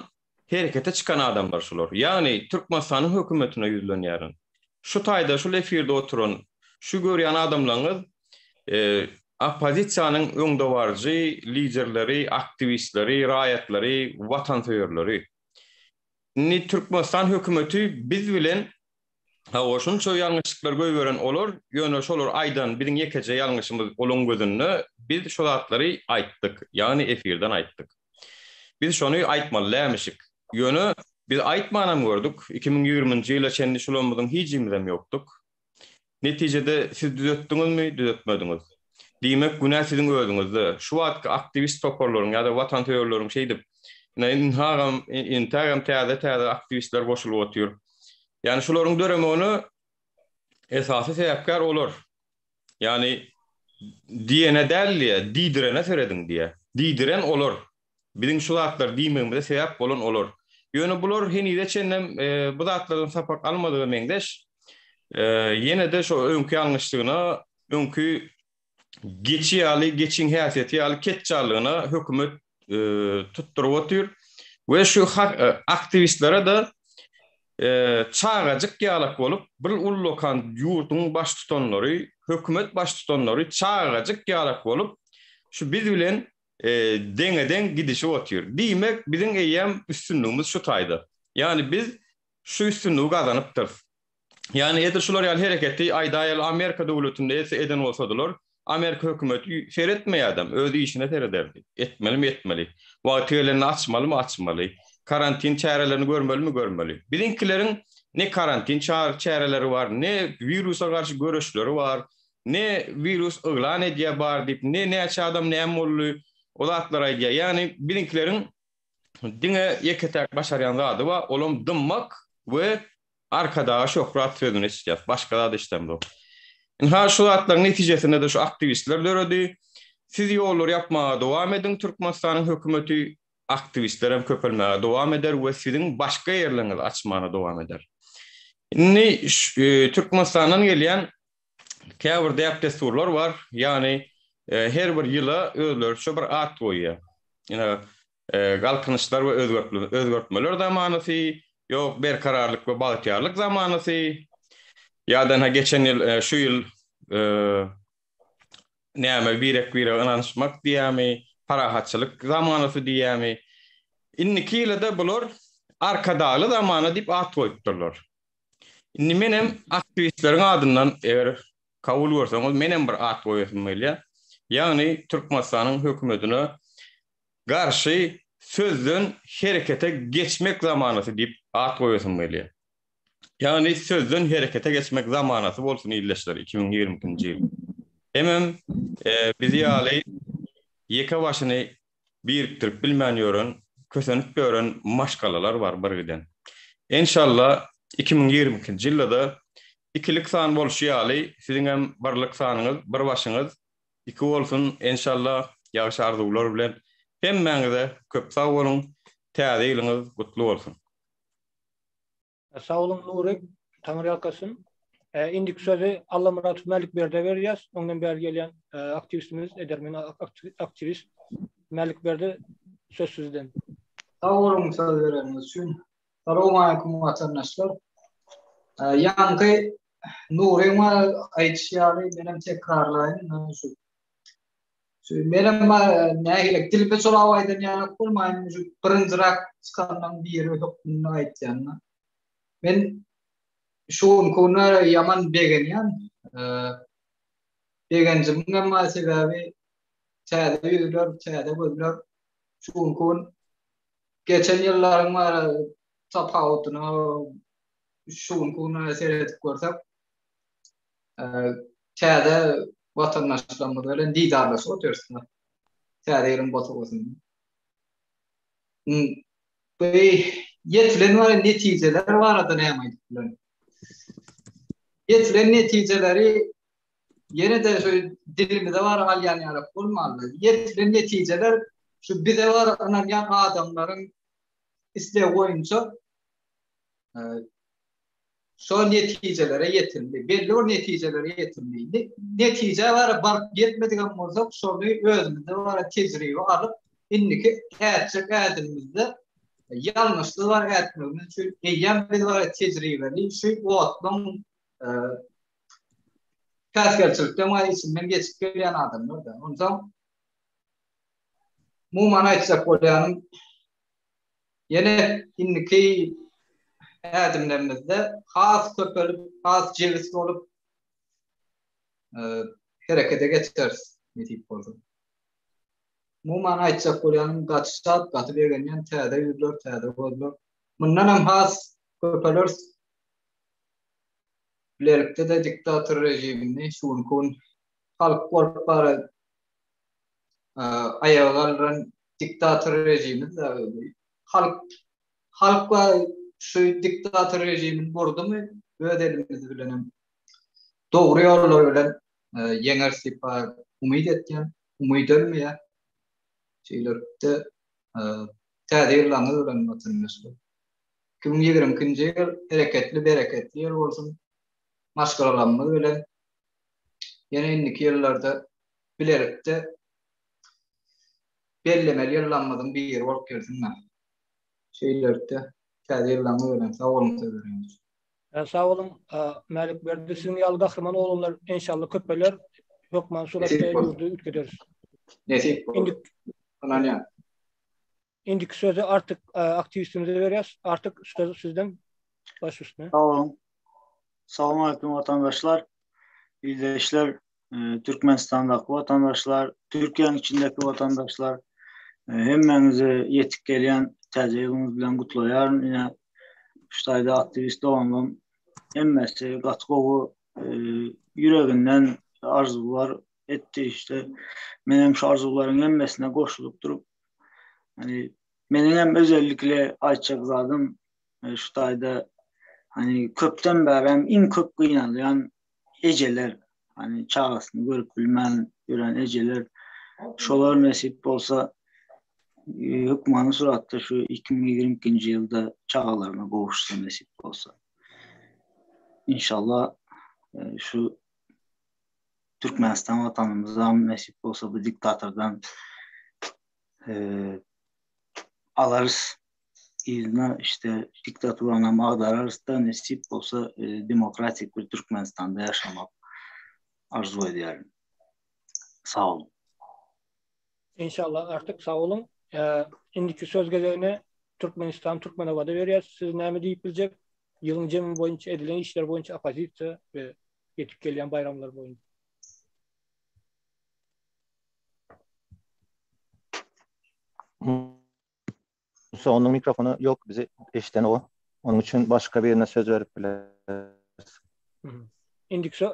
herekete çykan adamlar şular. Ýagny Türkmenistanyň hökümetine ýüzlenýärin. Şu taýda şul efirde oturan şu görýän adamlaryňyz oppozisiýanyň öňdebaryjy liderleri, aktiwistleri, raýatlary, watansöýerleri. Indi Türkmenistan hökümeti biz bilen hawa şunça ýalňyşlyklar goýberen olar, ýöne şolar aýdan biziň ýekeje ýalňyşymyz olaň gözünde biz şo zatlary aýtdyk, ýagny efirden aýtdyk. Biz şony aýtmaly dälmişik. Ýöne biz aýtmanam gördük, 2020-nji ýyla çenli şularymyzyň hijimizem ýokduk. Netijede siz düzetdiňizmi, düzetmediňiz. Diýmek, günä siziň özüňizde. Şu wagtky aktiwist toparlaryň ýa-da watansöýerleriň şeýdip, ine, inhagam, intägem täze-täze aktiwistler goşulyp otyr. Ýagny şularyň döremegine esasy sebäpkär olar. Ýagny diýene däl diýýär, diýdirene serediň diýýär. Diýdiren olar. Biziň şu zatlary diýmegimize sebäp bolan olar. Ýöne bular henize çenlem bu zatlardan sapak almadyga meňzeş. Ýene-de şo öňki ýalňyşlygyna, öňki geçi ýaly, geçiň häsiýeti ýaly ketjallygyna hökümet tutduryp otyr. We şu aktiwistlere-de çagajyk ýalak bolup, bir ullakan ýurduň baştutanlary, hökümet baştutanlary çagajyk ýalak bolup, şu biz bilen deňe-deň gidişip otyr. Diýmek, biziň eýýäm üstünligimiz şu taýda. Ýagny biz şu üstünligi gazanypdyrys. Ýagny edil şular ýaly hereketi aýdaýaly Amerika döwletinde etse eden bolsadylar, Amerika hökümeti seretmeýädem, öz işine serederdi. Etmelimi etmeli. Wagty gelende açmalymy açmaly. Karantin çärelerini görmelimi görmeli. Biziňkileriň ne karantin çäreleri bar, ne wirusa garşy göreşleri bar, Ne wirus yglan edýär bar diýip, ne näçe adam näme boldy, o zatlary aýdýar. Ýagny biziňkileriň diňe ýeke-täk başarýan zady bar, olam dymmak we Arkadaga şöhrat sözüni eşidýäs. Başga zat eşidemzok. Ynha şu zatlaryň netijesinde-de şu aktiwistler döredi. Siz ýollary ýapmaga dowam ediň Türkmenistanyň hökümeti, aktiwistler hem köpelmäge dowam eder we siziň başga ýerleriňizi açmana dowam eder. Indi Türkmenistandan gelýän käbir däp-dessurlar bar, ýagny her bir ýyla özleriçe bir at goýýar. Ine, Galkynyşlar we özgertmeler zamanasy, ýok, Berkararlyk we bagtyýarlyk zamanasy, ýa-da ynha geçen ýyl, şu ýyl näme birek-birege ynanyşmak diýýärmi, parahatçylyk zamanasy diýýärmi. Indiki ýyla-da bular Arkadagly zamana diýip at goýupdyrlar. Indi menem aktiwistleriň adyndan eger kabul görseňiz menem bir at goýasym gelýär. Ýagny Türkmenistanyň hökümetine garşy sözden herekete geçmek zamanasy diýip at goýasym gelýär. Ýagny sözden herekete geçmek zamanasy bolsun ildeşler 2022-nji ýyl. Hemem bizi ýaly ýeke başyny birikdirip bilmän ýören, kösenip ýören maşgalalar bar birgiden. Enşalla 2022-nji ýylda-da ikilik san bolşy ýaly siziňem birlik sanyňyz, bir başyňyz iki bolsun enşalla ýagşy arzuwlar bilen hemmäňize köp sag boluň täze ýylyňyz gutly bolsun. Sag boluň Nury, Taňryýalkasyn. Indiki sözi Allamyrat Mälikberdä berýäs. Öňden bäri gelýän aktiwistimiz, edermen aktiwist Mälikberdi söz sizden. Sag boluň söz bereniňiz üçin. Salowmaleýkum watandaşlar. Ýaňky Nuryň aýdyşy ýaly menem tekrarlaýyn şu Şu menem nähili dilime çolap aýdan ýaly bolmaýyn, şu birinji rak çykanlaryň biri hökmünde aýtýan. Men şu günki güne ýaman begenýän. Begenjimiň hem sebäbi täze ýüzler, täze gözler. Şu günki gün geçen ýyllaryň bar tapawudyna şu günki güne seredip görsek, täze watandaşlarymyz bilen didarlaşyp otyrys. Täze ýylyň bosagasynda. Bu ýetilen bar netijeler barada näme aýdyp bilerin? Ýetilen netijeleri ýene-de şu dilimize bar alýan ýaly bolmaly. Ýetilen netijeler şu bize bar ynanýan adamlaryň islegi boýunça şo netijelere ýetildi. Belli bir netijelere ýetildi. Netijä bara baryp ýetmedigem bolsak, şony özümizde bara tejribe alyp, indiki ätjek ädimimizde ýalňyşsyz bar ätmegimiz üçin eýýäm biz bara tejribeli şu otlaň päsgelçilikden we içinden geçip gelýän adamlar-da. Onsoň umuman aýtjak bolýanym Ýene indiki ädimlerimizde has köpelip, has jebis bolup herekete geçeris, nesip bolsa. Umuman aýtjak bolýanym gaty şat, gaty begenýän täze ýüzler, täze gözler. Mundan hem has köpeleris. Bilelikde-de diktator režimini şu günki gün halk bolup bara. aýaga galdyran diktator režimiz halk halk şu diktator režimini burdumy öz elimiz bilen hem dogry ýollar bilen ýeňeris diýip umyt etýän, umyt ölmeýär. Şeýlelikde täze ýyllaryňyz bilen watandaşlar. 2022-nji ýyl hereketli, bereketli ýyl bolsun. Maşgalalarymyz bilen ýene indiki ýyllarda bilelikde bellemeli ýyllarymyzyň biri bolup gelsin. Şeýlelikde täze ýyllaryňyz bilen sag boluň söz bereniňiz üçin. Sag boluň Mälik Berdi siziň ýaly gahryman oglanlar enşalla köpeler hökman suratda ýurdy üýtgederis. Nesip bolsa. Ynanýan. Indiki sözi Artyk aktiwistimize berýäs. Artyk söz sizden baş üstüne. Sag boluň. Salam aleýkum watandaşlar, ildeşler, Türkmenistandaky watandaşlar, Türkiýäniň içindäki watandaşlar. Hemmäňizi ýetip gelýän täze ýylyňyz bilen gutlaýaryn. Ine, şu taýda aktiwist doganlarym hemmesi gaty gowy ýüreginden arzuwlar etdi işte. Men hem şu arzuwlaryň hemmesine goşulyp durup, hani meniň hem özellikle aýtjak zadym şu taýda hani köpden bäri hem iň köp gynalýan ejeler, hani çagasyny görüp bilmän ýören ejeler, şolar nesip bolsa hökmany suratda şu 2022-nji ýylda çagalaryna gowuşsa nesip bolsa. İnşallah şu Türkmenistan watanymyzam nesip bolsa bu diktatordan alarys yzyna işte diktaturanam agdararys da nesip bolsa demokratik bir Türkmenistanda ýaşamak arzuw edýärin. Sag boluň. Inşallah Artyk sag boluň. Indiki söz gezegini Türkmenistan Türkmenabada berýäs. Siz näme diýip biljek? Ýylyň jemi boýunça edilen işler boýunça oppozisiýa we ýetip gelýän baýramlar boýunça. Musa onuň mikrofony ýok bizi eşiden o. Onuň üçin başga birine söz berip bileris. Indiki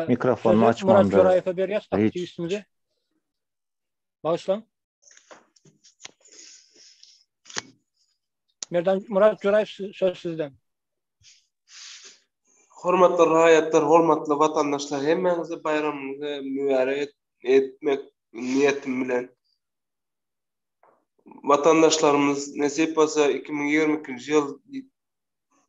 mikrofonyny açmandyr. Murat Joraýewe berýäs aktiwistimize. Bagyşlaň. Merdan Murat Joraýew söz sizden. Hormatly raýatlar, hormatly watandaşlar, hemmäňizi baýramyňyzy mübärek etmek niýetim bilen. Watandaşlarymyz nesip bolsa 2022-nji ýyl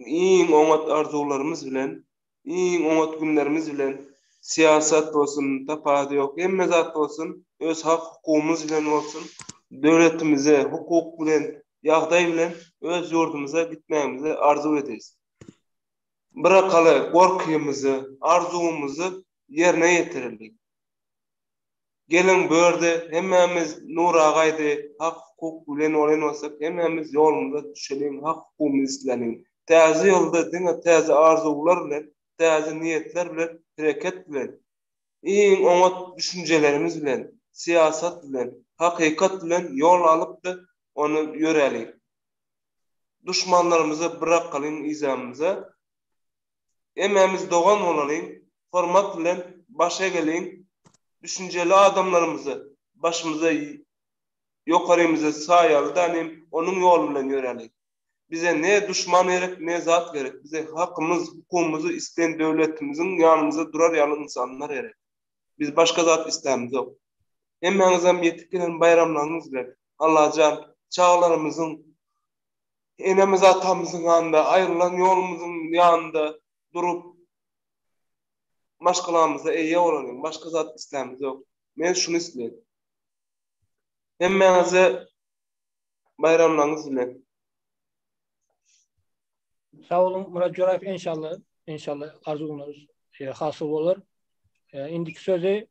iň oňat arzuwlarymyz bilen, iň oňat günlerimiz bilen syýasat bolsun, tapawudy ýok, hemme zat bolsun, öz hak-hukugymyz bilen bolsun, döwletimize hukuk bilen, ýagdaý bilen öz ýurdumyza gitmegimizi arzuw edýäris. Byrakaly gorkymyzy, arzuwymyzy ýerine ýetireli. Geliň bu ýerde hemmämiz Nury agaýdy hak hukuk bilen bolan bolsak hemmämiz ýolumyza düşeliň hak hukugymyzy isläliň. Täze ýylda diňe täze arzuwlar bilen täze niýetler bilen hereket bilen iň oňat düşünjelerimiz bilen syýasat bilen hakykat bilen ýol alypda ony ýöräliň. Duşmanlarymyza byrakalyň yzamyza Hemmämiz dogan bolalyň, hormat bilen baş egeliň, düşünjeli adamlarymyzy başymyza ýokarymyza saýaly danym onuň ýoly bilen ýöräliň. Bize ne duşman gerek ne zat gerek bize hakymyz hukugymyzy islän döwletimiziň ýanymyzda durar ýaly ynsanlar gerek. Biz başga zat islämizok. Hemmäňizem ýetip gelen baýramlaryňyz bilen Allajan çagalarymyzyň Enemiz atamyzyň ýanynda, aýrylan ýolumyzyň ýanynda durup, maşgalamyza eýe bolalyň. Başga zat islämizok. Men şuny isleýän. Hemmäňize baýramlaryňyz bilen. Sag boluň Murat Joraýew enşalla enşalla arzuwlaryňyz hasyl bolar. Indiki sözi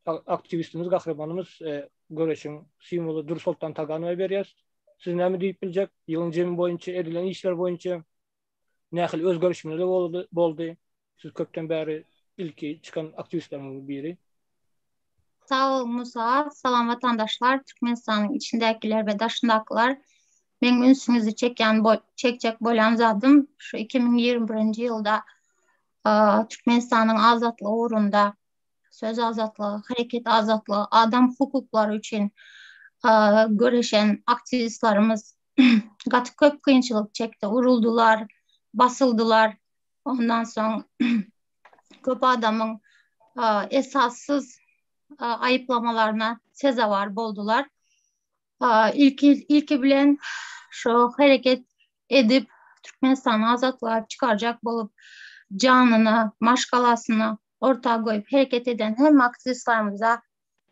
aktiwistimiz, gahrymanymyz göreşiň simwoly Dürsoltan Taganowa berýäs. Siz näme diýip biljek? Ýylyň jemi boýunça edilen işler boýunça nähili özgerişmeler boldy? Siz köpden bäri ilki çykan aktiwistleriň biri. Sag bol Musa. Salam watandaşlar, Türkmenistanyň içindäkiler we daşyndakylar. Meň ünsüňizi çekýän çekjek bolýan zadym şu 2021-nji ýylda Türkmenistanyň azatlygy ugrunda. söz azatlygy, hereket azatlygy, adam hukuklary üçin göreşen aktiwistlerimiz gaty köp kynçylyk çekdi, uruldylar, basyldylar. Ondan soň köp adamyň esassyz aýyplamalaryna sezewar boldular. Ilki ilki bilen şo hereket edip Türkmenistany azatlyga çykarjak bolup janyny, maşgalasyny orta goýup hereket eden hemme aktiwistlerimize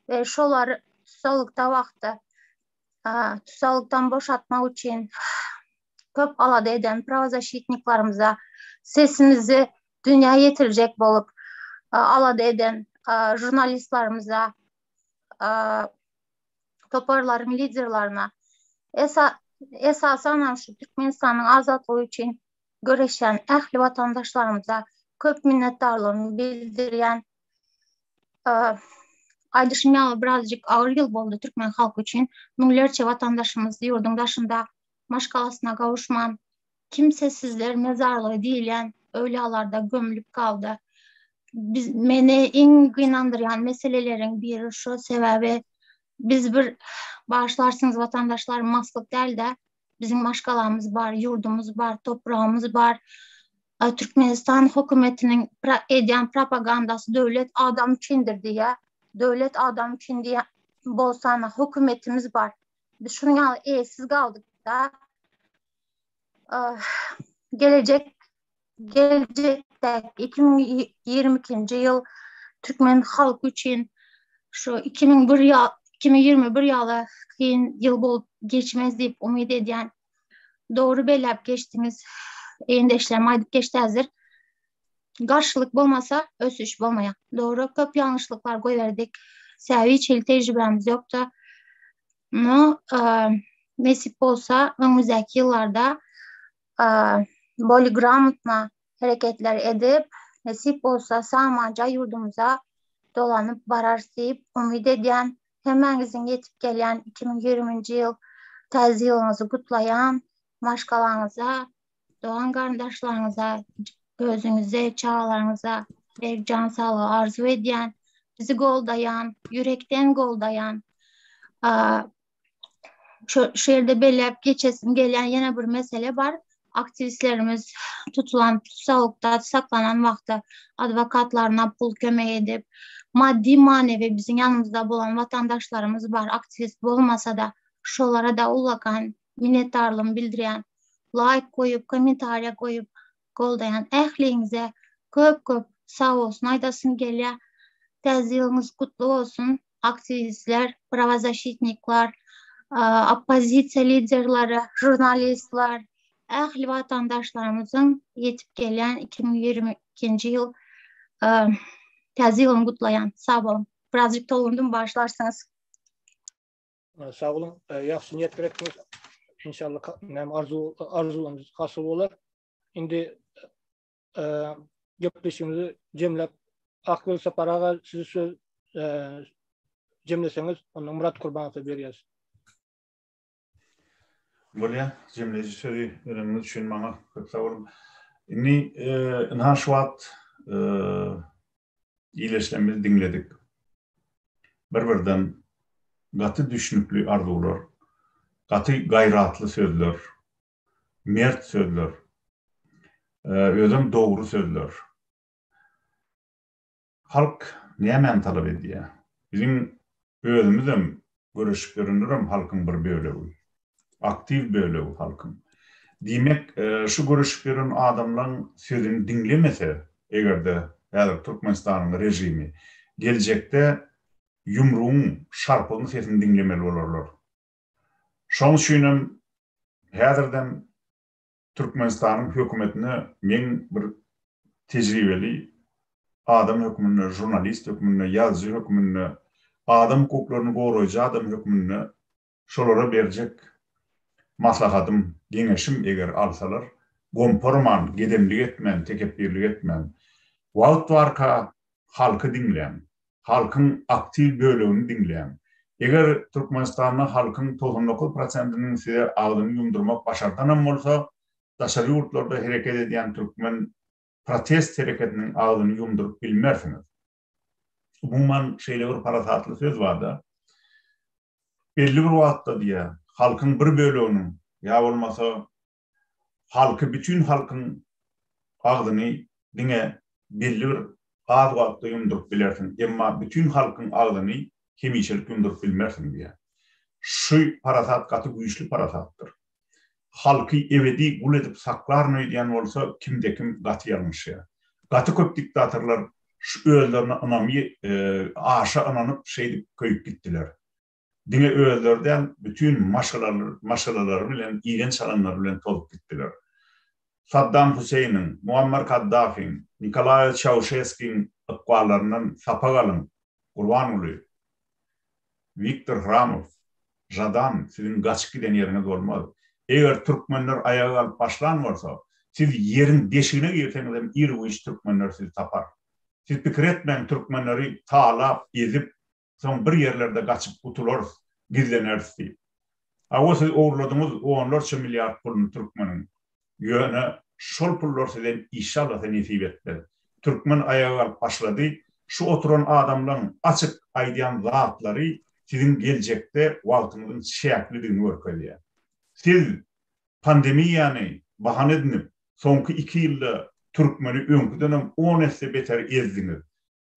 we şolary tussaglykda wagty tussaglykdan boşatmak üçin köp alada eden prawozaşitniklarymyza sesimizi dünýä ýetirjek bolup alada eden žurnalistlarymyza toparlaryň liderlerine esasanam şu Türkmenistanyň azatlygy üçin göreşýän ähli watandaşlarymyza köp minnetdarlygymy bildirýän. Aýdyşym ýaly birazjyk agyr ýyl boldy türkmen halky üçin. Müňlerçe watandaşymyz ýurduň daşynda maşgalasyna gowuşman, kimsesizler mezarlygy diýilýän öwlüýalarda gömlüp galdy. Biz meni iň gynandyrýan meseleleriň biri şu, sebäbi biz bir bagyşlarsyňyz watandaşlar maslyk däl-de, biziň maşgalamyz bar, ýurdumyz bar, topragymyz bar. Türkmenistan hökümetiniň edýän propagandasy döwlet adam üçindir diýýär. Döwlet adam üçin diýýän bolsa, hökümetimiz bar. Biz şunuň ýaly eýesiz galdyk-da. Gelejek geljekde 2022-nji ýyl türkmen halky üçin şu 2001 ýa 2021 ýaly kyn ýyl bolup geçmez diýip umyt edýän. Dogry belläp geçdiňiz. Egindeşlerim aýdyp geçdi häzir. Garşylyk bolmasa ösüş bolmaýar. Dogry köp ýalňyşlyklar goýberdik. Sebäbi hiç hili tejribämiz ýokdy. No, nesip bolsa öňümizdäki ýyllarda boligramotna hereketler edip, nesip bolsa samanja ýurdumyza dolanyp bararys diýip umyt edýän. Hemmäňiziň ýetip gelýän 2020-nji ýyl täze ýylyňyzy gutlaýan. Maşgalaňyza, dogan-garyndaşlaryňyza, özüňize, çagalaryňyza berk jan saglygy arzuw edýän. Bizi goldaýan, ýürekden goldaýan. Şu, şu ýerde belläp geçesim gelýän ýene bir mesele bar. Aktiwistlerimiz tutulan, tussaglykda saklanan wagty adwokatlaryna pul kömek edip, maddy, manewi biziň ýanymyzda bolan watandaşlarymyz bar, aktiwist bolmasa-da, şolara-da ullakan minnetdarlygymy bildirýän. Laýk goýup, kommentariýa goýup goldaýan ähliňize köp-köp sag bolsun aýdasym gelýär. Täze ýylyňyz gutly bolsun, aktiwistler, prawozaşitniklar, oppozisiýa liderleri, žurnalistler, ähli watandaşlarymyzyň ýetip gelýän 2022-nji ýyl täze ýylyny gutlaýan. Sag boluň. Birazjyk tolgundym, bagyşlarsyňyz. Sag boluň. Ýagşy niýet gerekmiz. Inşallah näme arzuw arzuwlarymyz hasyl bolar. Indi gepleşigimizi jemläp Akgül Sapar aga sizi söz jemleseňiz, onda Myrat Kurbanowa berýäs. Bolýar. Jemleýji sözi bereniňiz üçin maňa köp sag boluň. Indi ynha şu wagt ildeşlerimizi diňledik. Bir-birden gaty düşnükli arzuwlar, gaty gaýratly sözler, mert sözler, özem dogry sözler. Halk nämäni talap edýär? Biziň özümizem, göreşip ýörenlerem halkyň bir bölegi. Aktiw bölegi halkyň. Diýmek, şu göreşip ýören adamlaň sözüni diňlemese, eger-de häzir Türkmenistanyň režimi, geljekde ýumrugyň, şarpygyň sesini diňlemeli bolarlar. Şoň üçinem häzirden Türkmenistanyň hökümetine meň bir tejribeli adam hökmünde, žurnalist hökmünde, ýazyjy hökmünde, adam hukuklaryny goraýjy adam hökmünde şolara berjek maslahatym, geňeşim eger alsalar, gomparman, gedemlik etmän, tekepbirlik etmän, wagt barka halky diňläň, halkyň aktiw bölegini diňläň. Eger Türkmenistanda halkyň 99 prosentiniň size agzyny ýumdurmak başardanam bolsa, daşary ýurtlarda hereket edýän türkmen protest hereketiniň agzyny ýumduryp bilmersiňiz. Umuman şeýle bir parasatly söz bar-da. Belli bir wagtda diýýär, halkyň bir böleginiň ýa bolmasa halky bütin halkyň agzyny diňe belli bir az wagtda ýumduryp bilersiň, emma bütin halkyň agzyny hemişelik ýumduryp bilmersiň diýýär. Şu parasat gaty güýçli parasatdyr. Halky ebedi gul edip saklaryn öýdýän bolsa kimde-kim gaty ýalňyşýar. Gaty köp diktatorlar şu özlerine ynamy aşa ynanyp şeýdip köýüp gitdiler. Diňe özleri däl bütin maşgalalary bilen iýen-çalanlary bilen tozup gitdiler. Saddam Huseýniň, Muammar Kaddafiň, Nikolaýa Çauşeskiň ykballaryndan sapak alyň, Gurbanguly! Wiktor Hramow, Žadan, siziň gaçyp giden ýeriňiz bolmaz. Eger türkmenler aýaga galyp başlan bolsa, siz ýeriň deşigine girseňizem ir-güýç türkmenler sizi tapar. Siz pikir etmäň türkmenleri talap, ezip, soň bir ýerlerde gaçyp gutularys, gizleneris diýip. Hawa siz ogurladyňyz onlarça milliard puluny türkmeniň. Ýöne şol pullar size işşallasa nesip etmez. Türkmen aýaga galyp başlady. Şu oturan adamlaň açyk aýdýan zatlary siziň geljekde wagtyňyzyň çäklidigini görkezýär. Siz pandemiýany bahana edinip soňky iki ýylda türkmeni öňküdenem on esse beter ezdiňiz.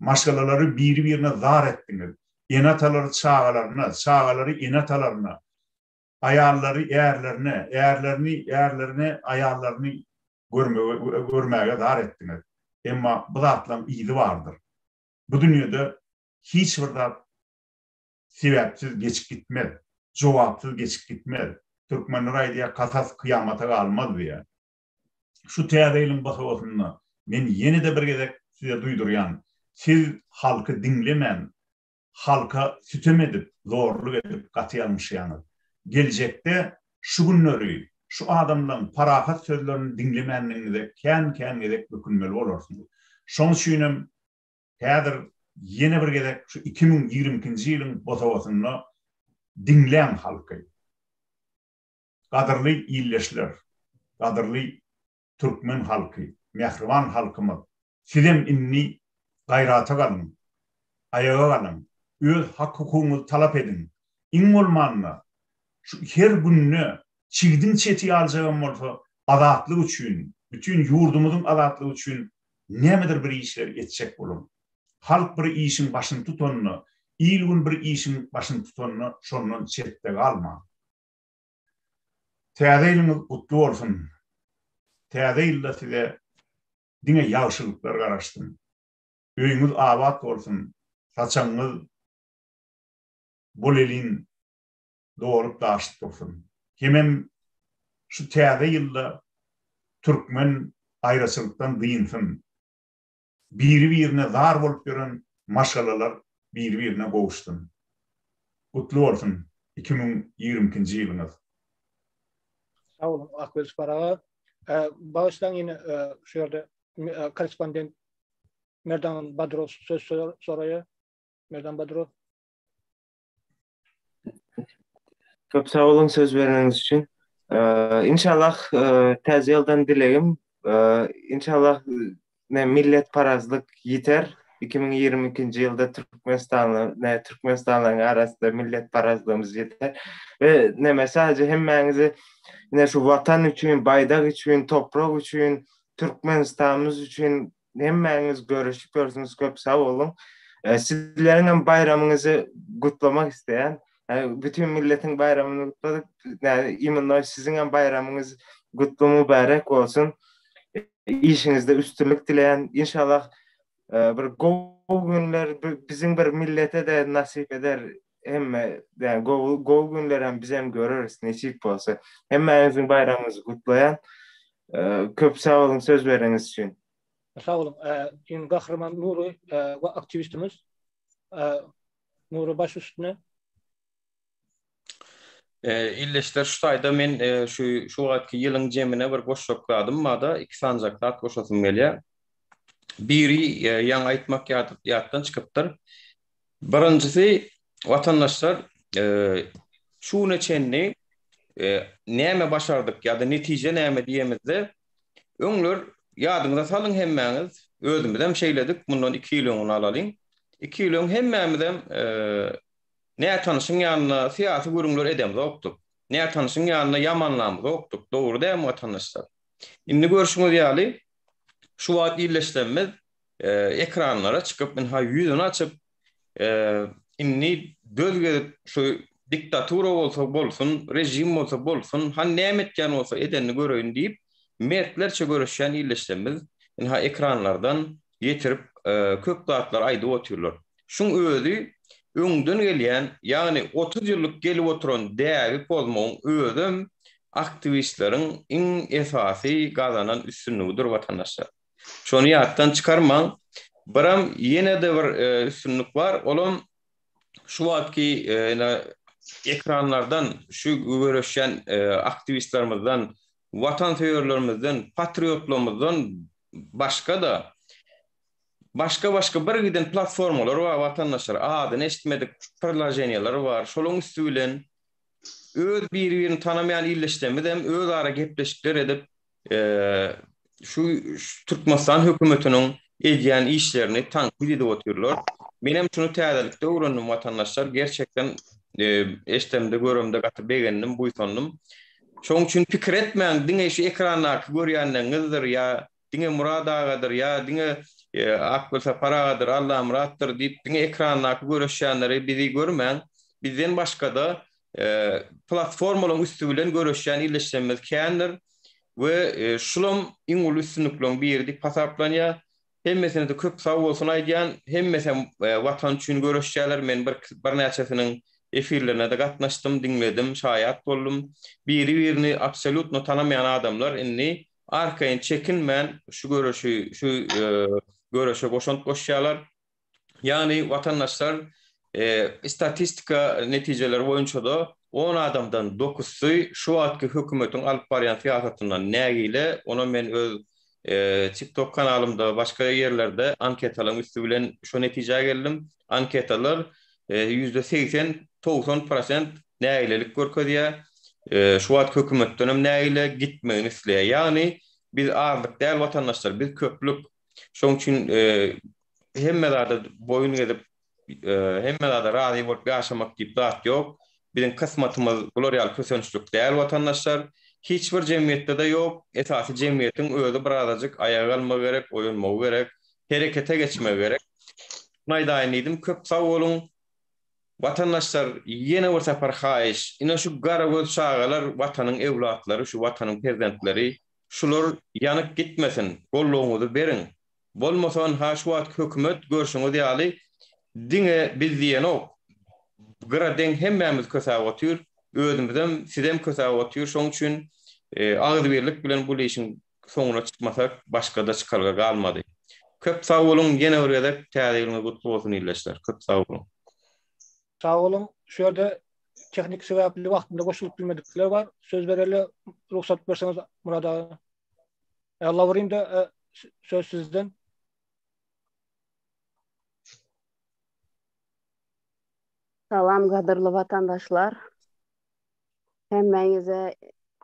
Maşgalalary biri-birine zar etdiňiz. Ene-atalary çagalaryna, çagalary ene-atalaryna, aýallary ärlerine, ärlerini ärlerine aýallaryny görmege görmäge zar etdiňiz. Emma bu zatlaryň yzy bardyr. Bu dünýede hiç bir zat sebäpsiz geçip gitmez, jogapsyz geçip gitmez. Türkmenler aýdýar, kasas kyýamata galmaz diýýär. Şu täze ýylyň bosagasynda men ýene-de bir gezek size duýdurýan, siz halky diňlemän, halka sütem edip, zorluk edip gaty ýalňyşýaňyz. Geljekde şu günleri şu adamlaň parahat sözlerini diňlemänligiňize kän-kän gezek ökünmeli bolarsyňyz. Şoň üçinem häzir ýene bir gezek şu 2022-nji ýylyň bosagasynda diňläň halky. Gadyrly ildeşler, gadyrly türkmen halky, mähriban halkymyz, sizem indi gaýrata galyň, aýaga galyň, öz hak-hukugyňyzy talap ediň. Iň bolmanda, şu her günde çigdiň çeti ýalyjagam bolsa azatlyk üçin, bütin ýurdumyzyň azatlygy üçin nämedir bir işleri etjek boluň. Halk bir işiň başyny tutanda, il-gün bir işiň başyny tutanda şondan çetde galmaň. Täze ýylyňyz gutly bolsun! Täze ýylda size diňe ýagşylyklar garaşsyn! Öýüňiz abat bolsun, saçagyňyz bolelin dolup daşyp dursun! Hemem şu täze ýylda türkmen aýraçylykdan dynsyn! Biri-birine zar bolup ýören maşgalalar biri-birine gowuşsyn. Gutly bolsun 2022-nji ýylyňyz. Sag boluň Akwelsipar aga. Bagyşlaň ýene şu ýerde korrespondent Merdan Badrow söz soraýar. Merdan Badrow. Köp sag boluň söz bereniňiz üçin. Inşallah täze ýyldan dilegim inşallah ne milletparazlyk ýiter. 2022-nji ýylda Türkmenistanly ne Türkmenistanlylaryň arasynda milletparazlygymyz ýiter. We neme sadece hemmäňizi ine şu watan üçin, baýdak üçin, toprak üçin, Türkmenistanymyz üçin Hemmäňiz görüşip ýörsüňiz köp sag boluň. Sizleriň hem baýramyňyzy gutlamak isleýän. Bütün milletiň baýramyny gutladyk. Imenno siziň hem baýramyňyz gutly mübärek bolsun. Işiňizde üstünlik dileýän. Inşallah bir gowy günler biziň bir millete-de nasip eder. Hemme yani gowy gowy günler hem biz hem göreris nesip bolsa. Hemmäňiziň baýramyňyzy gutlaýan. Köp sag boluň söz bereniňiz üçin. Sag boluň. Iň gahryman Nury we aktiwistimiz. Nury baş üstüne. Ildeşler şu taýda men şu şu wagtky ýylyň jemine bir goşjak zadym barda, iki sanjak zat goşasym gelýär. Biri ýaňy aýtmak ýatdan çykypdyr. Birinjisi watandaşlar şu güne çenli näme başardyk ýa-da netije näme diýemizde öňler ýadyňyza salyň hemmäňiz özümizem şeýledik mundan iki ýyl öňüni alalyň. 2 ýyl öň hemmämizem nätanyşyň ýanynda syýasy gürrüňler edemzokdyk. Nätanyşyň ýanynda ýamanlamzokdyk. Dogry dälmi watandaşlar? Indi görşüňiz ýaly, şu wagt illeşlerimiz ekranlara çykyp, ynha ýüzüni açyp, indi döz gezip şu diktatura bolsa bolsun, režim bolsa bolsun, hany näme etýän bolsa edenini göreýin diýip, mertlerçe göreşýän illeşlerimiz ynha ekranlardan ýetirip köp zatlar aýdyp otyrlar. Şuň özi öňden gelýän, ýagny 30 ýyllyk gelip oturan däbi pozmagyň özem aktiwistleriň iň esasy gazanan üstünligidir watandaşlar. Şony ýatdan çykarmaň. Biram ýene-de bir üstünlik bar, olam şu wagtky ine ekranlardan şu göreşýän aktiwistlerimizden, watansöýerlerimizden, patriotlarymyzdan başga-da başga-başga bir giden platformalar bar watandaşlar, adyny eşitmedik priloženiýalar bar. Şolaryň üsti bilen öz biri-birini tanamaýan ildeşlerimiz hem özara gepleşikler edip, şu Türkmenistan hökümetiniň edýän işlerini tankyt edip otyrlar. Menem şuny täzelikde öwrendim watandaşlar, gerçekden eşdemde, göremde gaty begendim, buýsandym. Şonuň üçin pikir etmäň, diňe şu ekrandaky görýänleriňizdir ýa diňe Murad agadyr ýa diňe Akgül Sapar agadyr, Allamyratdyr diýip diňe ekrandaky göreşýänleri bizi görmäň. Bizden başga-da platformalaryň üsti bilen göreşýän ildeşlerimiz kändir we şulam iň uly üstünlikleriň biri diýip hasaplanýar. Hemmesine-de köp sag bolsun aýdýan. Hemmesem Watan üçin göreşýärler. Men bir birnäçesiniň efirlerine-de gatnaşdym, diňledim, şaýat boldum. Biri-birini absolýutno tanamaýan adamlar indi arkaýyn çekinmän şu göreşi, şu göreşe goşant goşýarlar. Ýagny watandaşlar statistika netijeleri boýunça-da on adamdan dokuzsy şu wagtky hökümetiň alyp barýan syýasatyndan nägile, ona men öz TikTok kanalymda, başga ýerlerde anketalaryň üsti bilen şo netijä geldim. Anketalar %80, 90 prosent nägilelik görkezýär. Şu wagtky hökümetdenem nägile, gitmegini isleýär. Ýagny biz azlyk däl watandaşlar, biz köplük. Şoň üçin hemme zada boýun gezip, hemme zada razy bolup ýaşamak diýip zat ýok. Biziň kysmatymyz bular ýaly kösençlik däl watandaşlar. Hiç bir jemgyýetde-de ýok. Esasy jemgyýetiň özi birazajyk aýaga galmagy gerek, oýanmagy gerek, herekete geçmegi gerek. Şuny aýdaýyn diýdim. Köp sag boluň. Watandaşlar ýene bir sapar haýyş, ine şu garagöz çagalar watanyň ewlatlary, şu watanyň perzentleri, şular ýanyp gitmesin, goldawyňyzy beriň. Bolmasa ynha şu wagtky hökümet görşüňiz ýaly diňe biz diýenok, gyra deň hemmämiz kösäp otyr, özümizem, sizem kösäp otyr, şoň üçin agzybirlik bilen bul işiň soňuna çykmasak başgada çykalga galmady. Köp sag boluň ýene bir gezek täze ýylyňyz gutly bolsun ildeşler köp sag boluň. Sag boluň. Şu ýerde tehnik sebäpli wagtynda goşulyp bilmedikler bar. Söz bereli rugsat berseňiz Murad aga. Lawrinda söz sizden. Salam gadyrly watandaşlar. Hemmäňize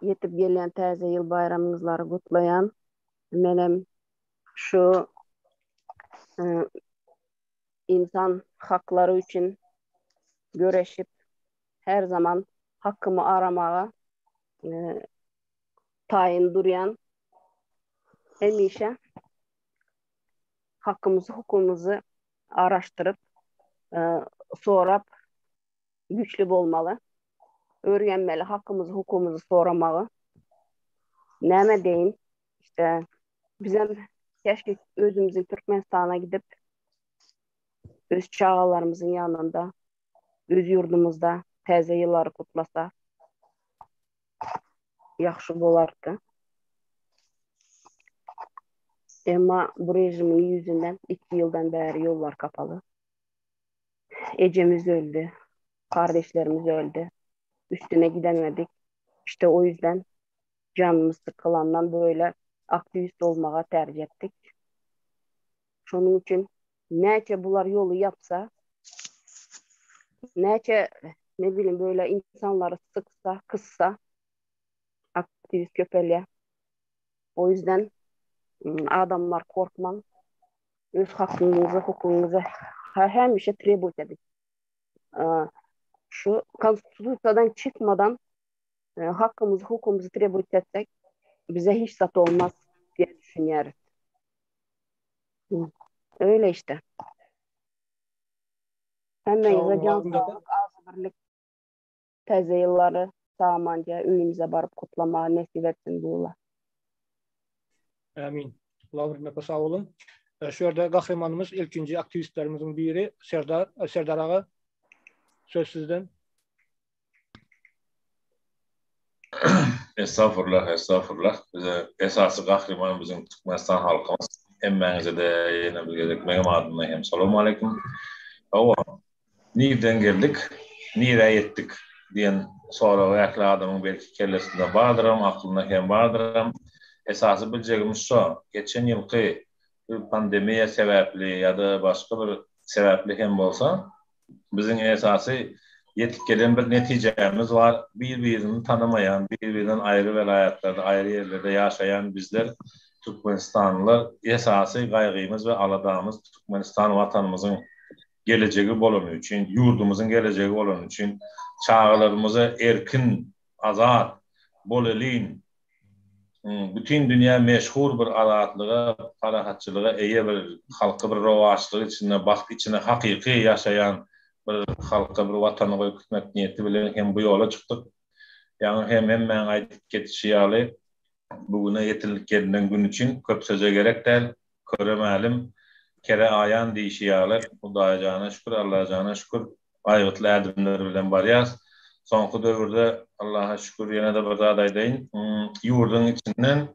ýetip gelýän täze ýyl baýramyňyzlary gutlaýan. Menem şu ynsan haklary üçin göreşip her zaman hakymy aramaga taýyn durýan hemişe hakymyzy hukugymyzy araşdyryp sorap güýçli bolmaly. Öwrenmeli hakymyzy hukugymyzy soramagy. Näme deýin işte bizem keşke özümiziň Türkmenistana gidip öz çagalarymyzyň ýanynda öz ýurdumyzda täze ýyllary gutlasak ýagşy bolardy. Emma bu režimiň ýüzünden 2 ýyldan bäri ýollar kapaly. Ejemiz öldi. Kardeşlerimiz öldi. Üstüne gidemedik. İşte o yüzden canımız sıkılandan böyle aktivist olmaga tercih ettik. Şonuň üçin näçe bular ýoly ýapsa, näçe ne bileyim böyle insanlary sıksa, kıssa aktivist köpelýär. O yüzden adamlar korkmaň. Öz hakyňyzy, hukugyňyzy. Hemişe trebowat edip. Şu konstitusiýadan çykmadan hakkymyzy, hukumyzy trebowat etsek bize hiç zat olmaz diýe düşünýäris. Öyle işte. Hemmäňize jan saglyk, agzybirlik, täze ýyllary sag-amanja öýümize baryp gutlamagy nesip etsin bu ýyla. Amin. Lawrina sag boluň. Şu ýerde gahrymanymyz ilkinji aktiwistlerimiziň biri Serdar Serdar aga söz sizden. Estagfurullah, estagfurullah. Bize esasy gahryman biziň Türkmenistan halkymyz. Hemmäňize-de ýene bir gezek meňem adymdan hem salowmaleýkim. Hawa, nirden geldik, nirä ýetdik diýen sorag ähli adamyň belki kellesinde bardyram, aklynda hem bardyram. Esasy biljegimiz şo, geçen ýylky bir pandemiýa sebäpli ýa-da başga bir sebäpli hem bolsa, Biziň esasy ýetip gelen bir netijämiz bar, bir-birini tanamaýan, bir-birinden aýry welaýatlarda, aýry ýerlerde ýaşaýan bizler, türkmenistanlylar esasy gaýgymyz we aladamyz Türkmenistan Watanymyzyň gelejegi bolany üçin, ýurdumyzyň gelejegi bolany üçin, çagalarymyza erkin, azat, bolelin, bütin dünýä meşhur bir azatlyga, parahatçylyga eýe bir halky bir rowaçlyk içinde, bagt içinde hakyky ýaşaýan bir halka bir watany goýup gitmek niýeti bilen hem bu ýola çykdyk. Ýaňy hem hemmäň aýdyp geçişi ýaly, bu güne ýetildik gelinen gün üçin köp söze gerek däl. Köre mälim, kere aýan diýşi ýaly, Hudaýjana şükür, Allajana şükür, aýgytly ädimler bilen barýas. Soňky döwürde, Allaha şükür, ýene-de bir zat aýdaýyn, ýurduň içinden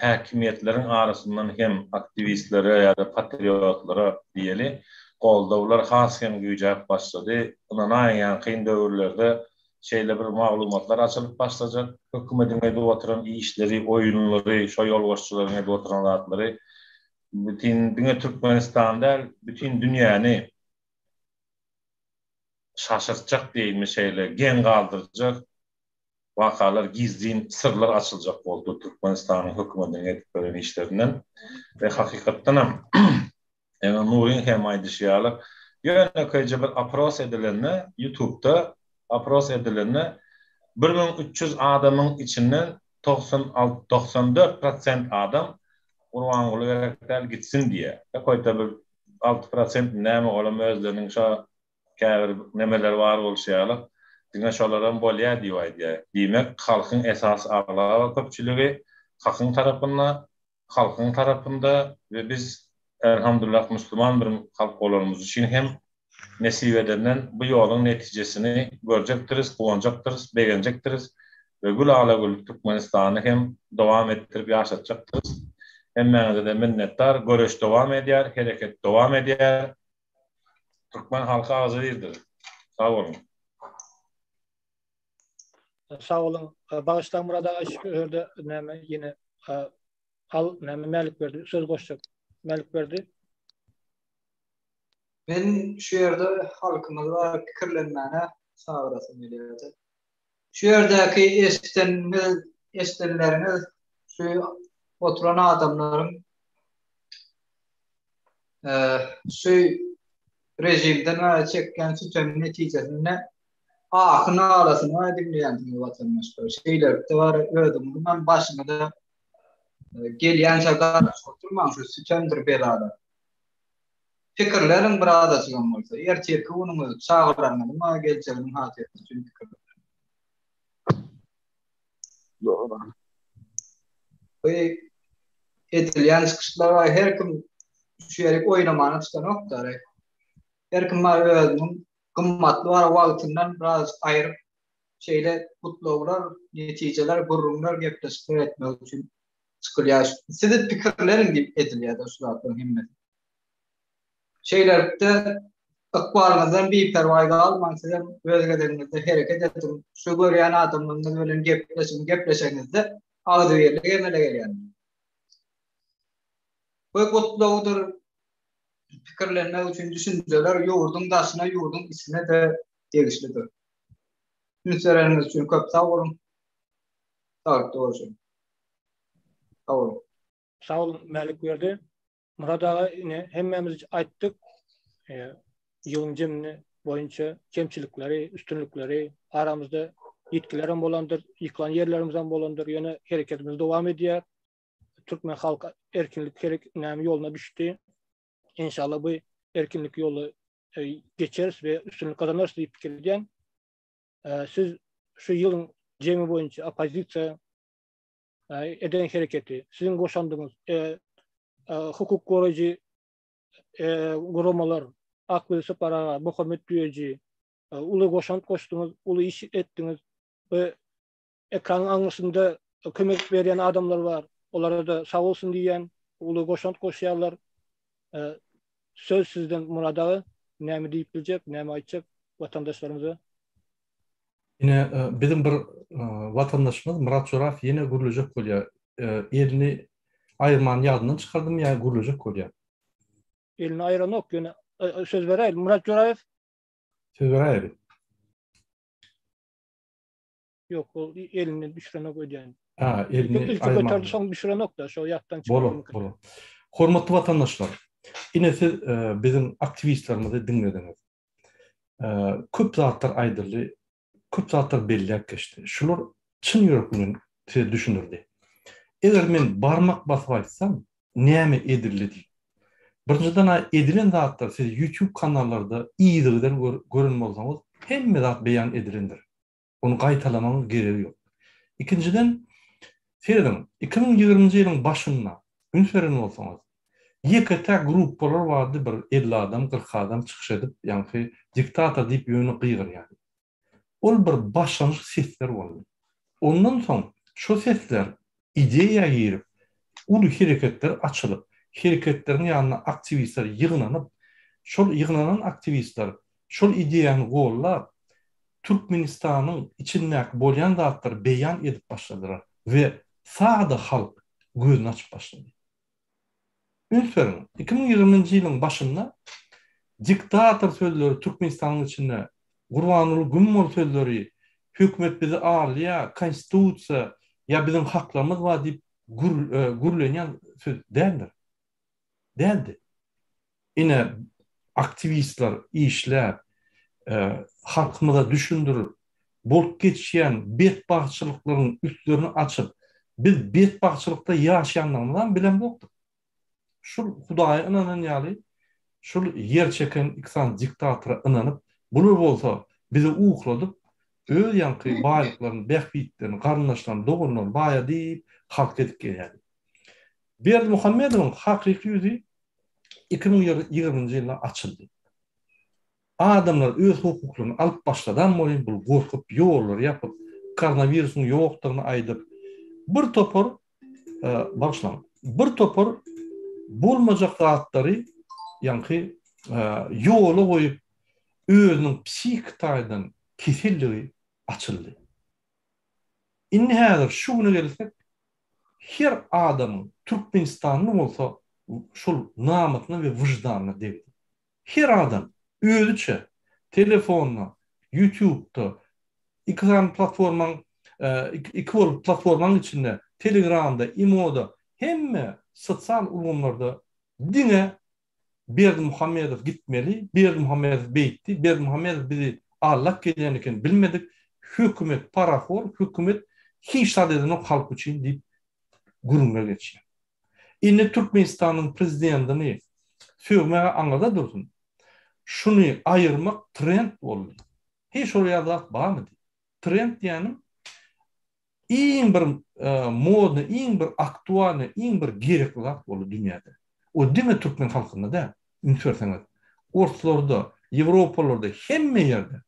häkimiýetleriň arasyndan hem aktiwistlere ýa-da patriotlara diýeli, goldawlar has hem güýjäp başlady. Ynanaýyň, ýaňy kyn döwürlerde şeýle bir maglumatlar açylyp başlajak, hökümediň edip oturan işleri, oýunlary, şo ýolbaşçylaryň edip oturan zatlary bütin diňe Türkmenistan däl, bütin dünýäni şaşyrtjak diýeýinmi şeýle geň galdyrjak wakalar, gizlin syrlar açyljak boldy Türkmenistanyň hökümediniň edip beren işlerinden we hakykatdanam Ýöne Nuryň hem aýdyşy ýaly, ýönekeýje bir opros edilende, ýutubda opros edilende 1300 adamyň içinden 96, 94 prosent adam Gurbanguly gerek däl gitsin diýýär. Kakoýta bir 6 prosent näme olam özleriniň şo käbir nemeleri bar bolşy ýaly diňe şolaram bolýar diýip aýdýar. Diýmek halkyň esasy aglaba köpçüligi hakyň tarapynda, halkyň tarapynda we biz Elhamdulillah musliman bir halk bolanymyz üçin hem nesip edenden bu ýoluň netijesini görjekdiris, guwanjakdyrys, begenjekdiris we gül ala gül Türkmenistany hem dowam etdirip ýaşatjakdyrys. Hemmäňize-de minnetdar, göreş dowam edýär, hereket dowam edýär. Türkmen halky agzybirdir. Sag boluň. Sag boluň. Bagyşlaň Murad aga şu ýerde näme ýene al näme Mälik berdi söz goşjak. Mälik berdi. Men şu ýerde halkymyzy pikirlenmäne çagyrasym gelýärdi. Şu ýerdäki eşidenimiz, eşidenleriňiz şu oturan adamlaryň şu rejimden çekýän sütemi netijesinde ahy nalasyny diňleýänsiňiz watandaşlar. Şeýlelikde bar özüňiziň hem başyňyza gelýänçä garaşyp oturmaň şu sütemdir belalar. Pikirleniň bir azajygam bolsa. Ertirki günüňiz, çagalaryňyzyň geljeginiň hatyrasy üçin pikirleniň. Dogry. Bu edilýän çykyşlara her kim şu ýerik oýnamana çykanok da. Her kim bar özüniň gymmatly bar wagtyndan biraz aýryp şeýle gutlaglar, netijeler, gürrüňler, gepleşikler etmek üçin çykylýar. Sizi pikirleniň diýip edilýär şu zatlaryň hemmesi. Şeýlelikde ykbalyňyzdan biperwaý galmaň, siz hem öz gezegiňizde hereket ediň. Şu görýän adamlaryňyz bilen gepleşiň, gepleşeňizde agzybirlik emele gelýär. Bu gutlagdyr, pikirlenmek üçin düşünjeler ýurduň daşyna, ýurduň içine-de degişlidir. Üns bereniňiz üçin köp sag boluň. Saglykda görüşeliň. Sag boluň. Sag boluň Mälikberdi. Myrat aga ine hemmämiz aýtdyk. Ýylyň jemini boýunça kemçilikleri, üstünlikleri, aramyzda ýitgiler hem bolandyr, ýykylan ýerlerimiz hem bolandyr, ýöne hereketimiz dowam edýär. Türkmen halky erkinlik herek näme ýoluna düşdi. Inşallah bu erkinlik ýoly e, geçeris we üstünlik gazanarys diýip pikir edýän. E, siz şu ýylyň jemi boýunça oppozisiýa e, eden hereketi, siziň goşandyňyz, hukuk goraýjy guramalar, Akgül Sapar aga, Muhammet Düýeji, uly goşant goşduňyz, uly iş etdiňiz we ekranyň aňyrsynda kömek berýän adamlar bar. Olara-da sag bolsun diýýän, uly goşant goşýarlar. Söz sizden Myrat aga, näme diýip biljek, näme aýtjak watandaşlarymyza? Ine, biziň bir watandaşymyz Myrat Joraýew ýene gürlejek bolýar. Elini aýyrmany ýadyndan çykardymy ýa gürlejek bolýar? Elini aýyranok, ýöne söz beräýeli. Myrat Joraýew. Söz beräýeli. Ýok, ol elini düşürenok öýdýän. Ha, elini Ilki göterdi, soň düşürenok-da, şo ýatdan çykardy. Bolar, bolar. Hormatly watandaşlar, ine siz biziň aktiwistlerimizi diňlediňiz. Köp zatlar aýdyldy, köp zatlar belläp geçdi. Şular çyn ýürek bilen size düşündirdi. Eger men barmak basyp aýtsam, näme edildi diýip. Birinjiden edilen zatlar siz YouTube kanallarda yzygider gören bolsaňyz, hemme zat beýan edilendir. Ony gaýtalamagyň geregi ýok. Ikinjiden, serediň, 2020-nji ýylyň başynda, üns beren bolsaňyz, ýeke-täk gruppalar bardy, bir 50 adam, 40 adam çykyş edip, ýaňky diktator diýip ýöne gygyrýardy. Ol bir başlangyç sesler boldy. Ondan soň şo sesler ideýa girip, uly hereketler açylyp, hereketleriň ýanyna aktiwistler ýygnanyp, şol ýygnanan aktiwistler şol ideýany gollap, Türkmenistanyň içindäki bolýan zatlary beýan edip başladylar we sada halk gözüni açyp başlady. Üns beriň, 2020-nji ýylyň başynda diktator sözleri Türkmenistanyň içinde, Gurbanguly güm bol sözleri, hökümet bizi alýar, konstitusiýa ýa biziň haklarymyz bar diýip gürlenýän söz däldir. Däldi. Ine, aktiwistler işläp, halkymyza düşündirip, bolup geçýän betbagtçylyklaryň üstlerini açyp, biz betbagtçylykda ýaşaýandygymyzam bilemzokdyk. Şul Hudaýa ynanan ýaly, şul ýer çeken iki sany diktatora ynanyp, bular bolsa bizi ukladyp, öz ýaňky baýlyklaryny, bähbitlerini, garyndaşlaryny, doganlaryny baýadyp, halk edip gelýärdi. Berdimuhamedowyň hakyky ýüzi 2020-nji ýylda açyldy. Adamlar öz hukuklaryny alyp başladam welin bul gorkup ýollary ýapyp, koronawirusyň ýokdugyny aýdyp, bir topar bagyşlaň, bir topar bolmajak zatlary ýaňky ýola goýup özüniň psihiki taýdan keselligi açyldy. Indi häzir şu güne gelsek her adamyň türkmenistanly bolsa şol namysyna we wyždanyna degdi. Her adam özüçe telefonda, ýutubda, iki sany platformaň, iki bolup platformaň içinde, telegramda, imoda, hemme sosial ulgamlarda diňe Berdimuhamedow gitmeli, Berdimuhamedow beýtdi, Berdimuhamedow bizi aldap gelýän eken bilmedik, hökümet parahor, hökümet hiç zat edenok halk üçin diýip gürrüňler geçýär. Indi Türkmenistanyň prezidentini sögmäge aňyrda dursun, şuny aýyrmak trend boldy. Heý şol ýaly zat barmy diý. Trend diýýänim iň bir modny, iň bir aktualnyý, iň bir gerekli zat boldy dünýäde. O diňe türkmen halkynda däl, üns berseňiz. Orslarda, ýewropalarda hemme ýerde.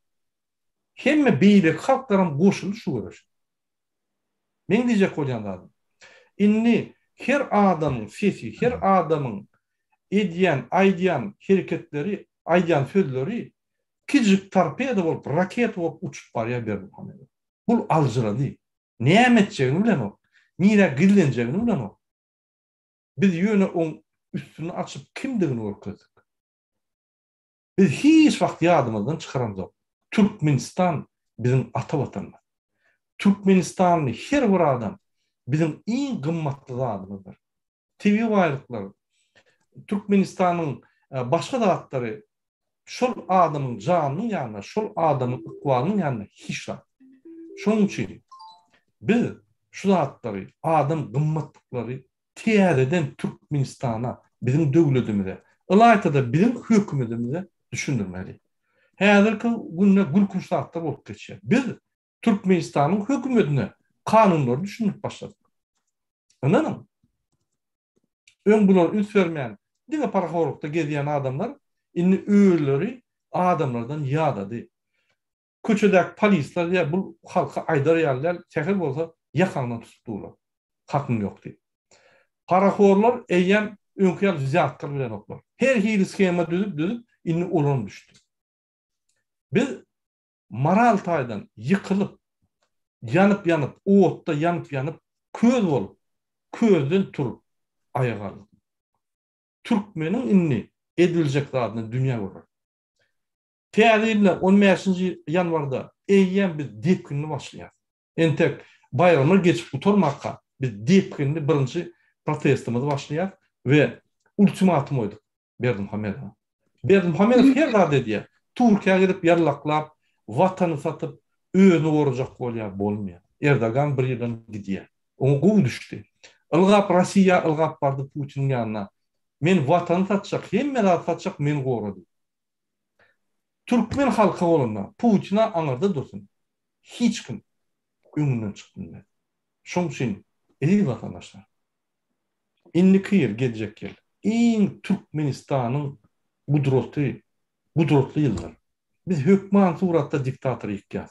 Hemme beýleki halklaram goşuldy şu göreşe. Meň diýjek bolýan zadym, indi her adamyň sesi, her adamyň edýän, aýdýan hereketleri, aýdýan sözleri kiçijik torpeda bolup, raketa bolup uçup barýar Berdimuhamedow. Bul aljyrady. Näme etjegini bilenok. Nirä gizlenjegini bilenok. Biz ýöne oň üstüni açyp kimdigini görkezdik. Biz hiç wagt ýadymyzdan çykaramzok. Türkmenistan biziň ata watanymyz. Türkmenistanly her bir adam biziň iň gymmatly zadymyzdyr. Tebigy baýlyklar, Türkmenistanyň başga zatlary. şol adamyň janynyň ýanynda, şol adamyň ykbalynyň ýanynda hiç zat. Şonuň üçin biz şu zatlary, adam gymmatlyklary täzeden Türkmenistana, biziň döwletimize, ylaýta-da biziň hökümetimize düşündirmeli. Häzirki günde gülkünç zatlar bolup geçýär. Biz Türkmenistanyň hökümetine kanunlary düşündirip başladyk. Ynanyň. Öň bular üns bermän, diňe parahorlukda gezýän adamlar indi özleri adamlardan ýadady. Köçedäki polisler diýýär, bu halka aýdar ýaly däl, sähel bolsa ýakaňdan tutup durlar. Hakyň ýok diýip. Parahorlar eýýäm öňki ýaly wzýatkaly bilenoklar. Her hili shema düzüp-düzüp indi olaram düşdi. Biz moral taýdan ýykylyp, ýanyp-ýanyp, otda ýanyp-ýanyp, köz bolup, közden turup aýaga galdyk. Türkmeniň indi ediljek zadyny dünýä görer. Täze ýylda on bäşinji ýanwarda eýýäm biz depginli başlaýarys. Entek baýramlar geçip gutarmaka biz depginli birinji protestimizi başlaýarys we ultimatum goýduk. Berdimuhamedowa. Berdimuhamedow her zat edýär. Türkiýä gidip ýallaklap, watany satyp, özüni gorajak bolýar, bolmaýar. Erdogan bir ýyldan gidýär. Oňa gowy düşdi. Ylgap Rossiýa ylgap bardy Putiniň ýanyna. Men watany satjak, hemme zady satjak, meni gora diýip. Türkmen halky bolanda Putina aňyrda dursun. Hiç kim öňünden çykyp bilmez. Şoň üçin eziz watandaşlar, Indiki ýyl, geljek ýyl iň Türkmenistanyň gudraty, gudratly ýyldyr. Biz hökman suratda diktatory ýykýas.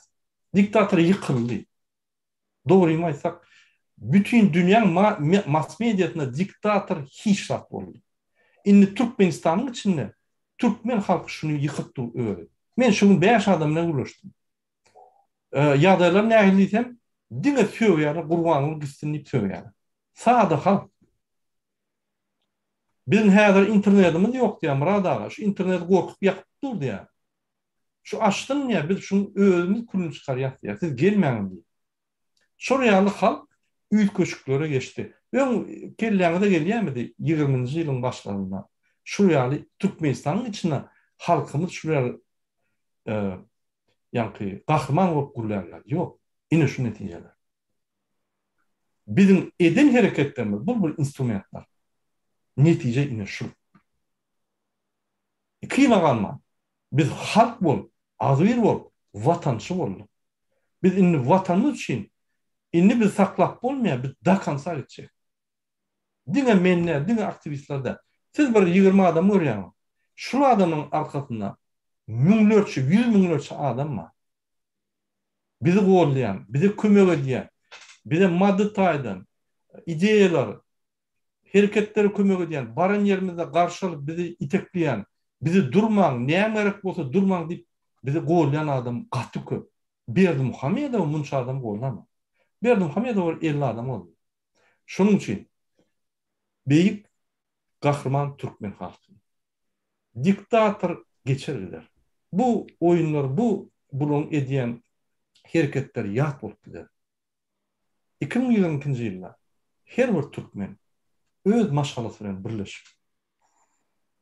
Diktator ýykyldy. Dogrymy aýtsak, bütin dünýäň mass mediasynda diktator hiç zat boldy. Indi Türkmenistanyň içinde türkmen halky şuny ýykyp dur özi. Men şu gün bäş adam bilen gürleşdim. Ýagdaýlar nähili diýsem, diňe sögýärler, Gurbanguly gitsin diýip sögýärler. Sada halk. Biziň häzir internetimiz ýok diýýär Myrat aga. Şu interneti gorkup ýakyp dur diýýär. Şu açsyn diýýär, biz şuň özümiz külüni çykarýas diýýär. Siz gelmäňiz diýip. Şol ýaly halk üýtgeşiklere geçdi. Öň kelläňize gelýärmidi ýigriminji ýylyň başlarynda şul ýaly Türkmenistanyň içinde halkymyz şul ýaly ýaňky gahryman bolup gürlär ýaly. Ýok. Ine şu netijeler. Biziň eden hereketlerimiz bul bir instrumentler. Netije ine şu. Iki ýyla galman biz halk bolup, agzybir bolup, watançy bolduk. Biz indi watanymyz üçin indi bizi saklap bolmaýar, biz do konca gitjek. Diňe men däl, diňe aktiwistler däl. Siz bir 20 adam görýäňiz. Şul adamyň arkasynda müňlerçe, ýüz müňlerçe adam bar. Bizi goldaýan, bize kömek edýän, bize maddy taýdan, ideýalar, hereketlere kömek edýän, baran ýerimizde garşy alyp bizi itekleýän, bizi durmaň, näme gerek bolsa durmaň diýip bizi goldaýan adam gaty köp. Berdimuhamedowy munça adam goldanok. Berdimuhamedowy bir 50 adam goldaýar. Şonuň üçin beýik gahryman türkmen halky. Diktator geçer gider. Bu oýunlar bu bulaň edýän hereketleri ýat bolup gider. 2022-nji ýylda her bir türkmen öz maşgalasy bilen birleşip,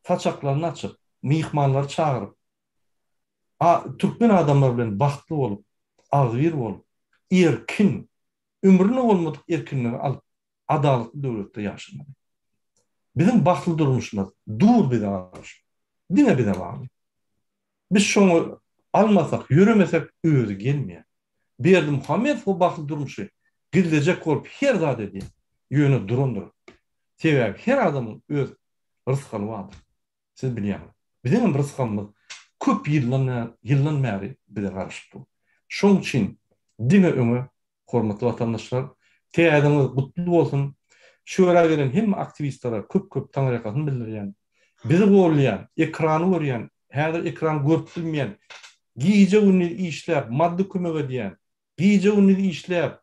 saçaklaryny açyp, myhmanlary çagyryp, a türkmen adamlary bilen bagtly bolup, agzybir bolup, erkin ömründe bolmadyk erkinligi alyp, adalatly döwletde ýaşamaly. Biziň bagtly durmuşymyz dur bize garaşyp. Diňe bize bagly. Biz şoňa almasak, ýöremesek özi gelmeýär. Berdimuhamedow bu bagtly durmuşy gizlejek bolup her zat edýär. Ýöne durandyr. Sebäbi her adamyň öz rysgaly bardyr. Siz bilýäňiz. Biziň hem rysgalymyz köp ýyldan ýyldan bäri bize garaşyp dur. Şoň üçin diňe öňe hormatly watandaşlar, täzeňiz gutly bolsun. Şu ýere gelen hemme aktiwistlere köp-köp taňryýalkasyn bildirýän. Bizi goldaýan, ekrany görýän, häzir ekrany görüp bilmeýän, gije-gündiz işläp, maddy kömek edýän, gije-gündiz işläp,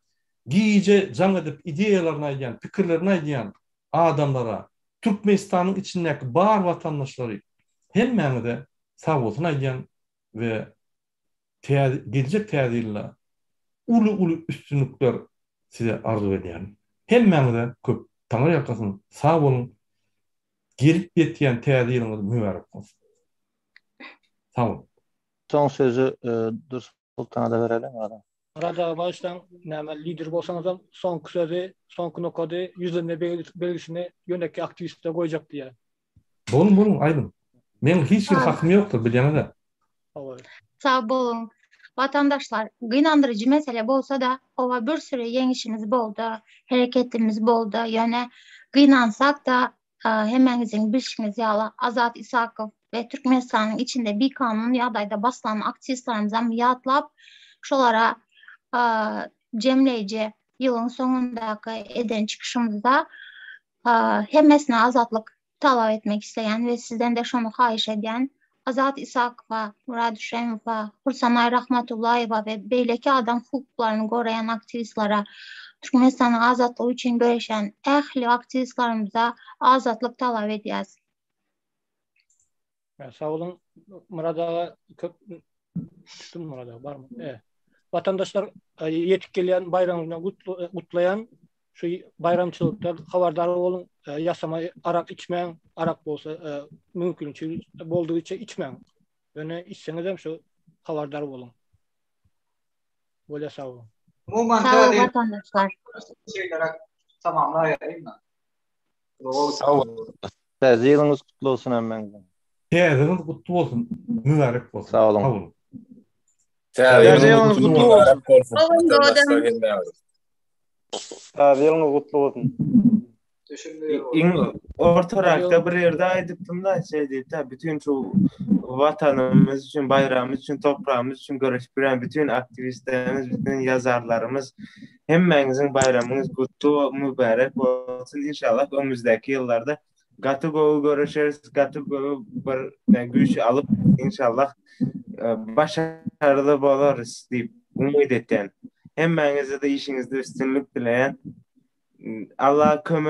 gije jaň edip ideýalaryny aýdýan, pikirlerini aýdýan adamlara, Türkmenistanyň içindäki bar watandaşlary hemmäňize sagbolsun aýdýan we täze geljek täze ýylda uly-uly üstünlikler size arzuw edýärin. Hemmäňize köp Taňryýalkasyn, sag boluň! Gelip ýetýän täze ýylyňyz mübärek bolsun! Sag boluň. Soň sözi Dursoltana-da bereliň adam. Myrat aga bagyşlaň näme lider bolsaňyzam soňky sözi soňky nokady ýüzlenme belgisini ýönekeý aktiwistler goýjak diýýär. Boluň boluň aýdyň. Meň hiç hili hakym ýokdur bilýäňizä. Sag boluň. Watandaşlar, gynandyryjy mesele bolsa-da, oba bir süri ýeňişimiz boldy, hereketimiz boldy, ýöne gynansak-da, hemmäňiziň bilşiňiz ýaly, Azat Isakow we Türkmenistanyň içinde bikanun ýagdaýda basylan aktiwistlerimizem ýatlap, şolara jemleýji ýylyň soňundaky eden çykyşymyzda hemmesine azatlyk talap etmek isleýän we sizden-de şony haýyş edýän. Azat Isakowa, Murad Düşemowa, Hursanaý Rahmatullaýewa we beýleki adam hukuklaryny goraýan aktiwistlere, Türkmenistanyň azatlygy üçin göreşýän ähli aktiwistlerimize azatlyk talap edýäs. Sag boluň Myrat aga köp tutdum Myrat aga barmy? E. Watandaşlar e, ýetip gelýän baýramyny e, gutlaýan şu baýramçylykda habardar boluň, e, ýasama arak içmäň, arak bolsa mümkinçilik boldugyça içmäň. Ýöne içseňiz hem şu habardar boluň. Bolýa sag boluň. Umuman Sag boluň watandaşlar. Şeýleräk tamamlaýaýyn. Sag boluň. Täze ýylyňyz gutly bolsun hemmäňiziň. Täze ýylyňyz gutly bolsun. Mübärek bolsun. Sag boluň. Sag boluň. Täze ýylyňyz gutly bolsun. Täze ýylyňyz gutly bolsun. Iň ortarakda bir ýerde aýdypdym-da, şeý diýip-de, bütin şu watanymyz üçin, baýragymyz üçin, topragymyz üçin göreşip ýören bütin aktiwistlerimiz, bütin ýazarlarymyz, hemmäňiziň baýramyňyz gutly, mübärek bolsun. Inşallah öňümizdäki ýyllarda gaty gowy göreşeris, gaty gowy bir güýç alyp, inşallah başarly bolarys diýip umyt etýän. Hemmäňize-de işiňizde üstünlik dileýän. Allah kömek.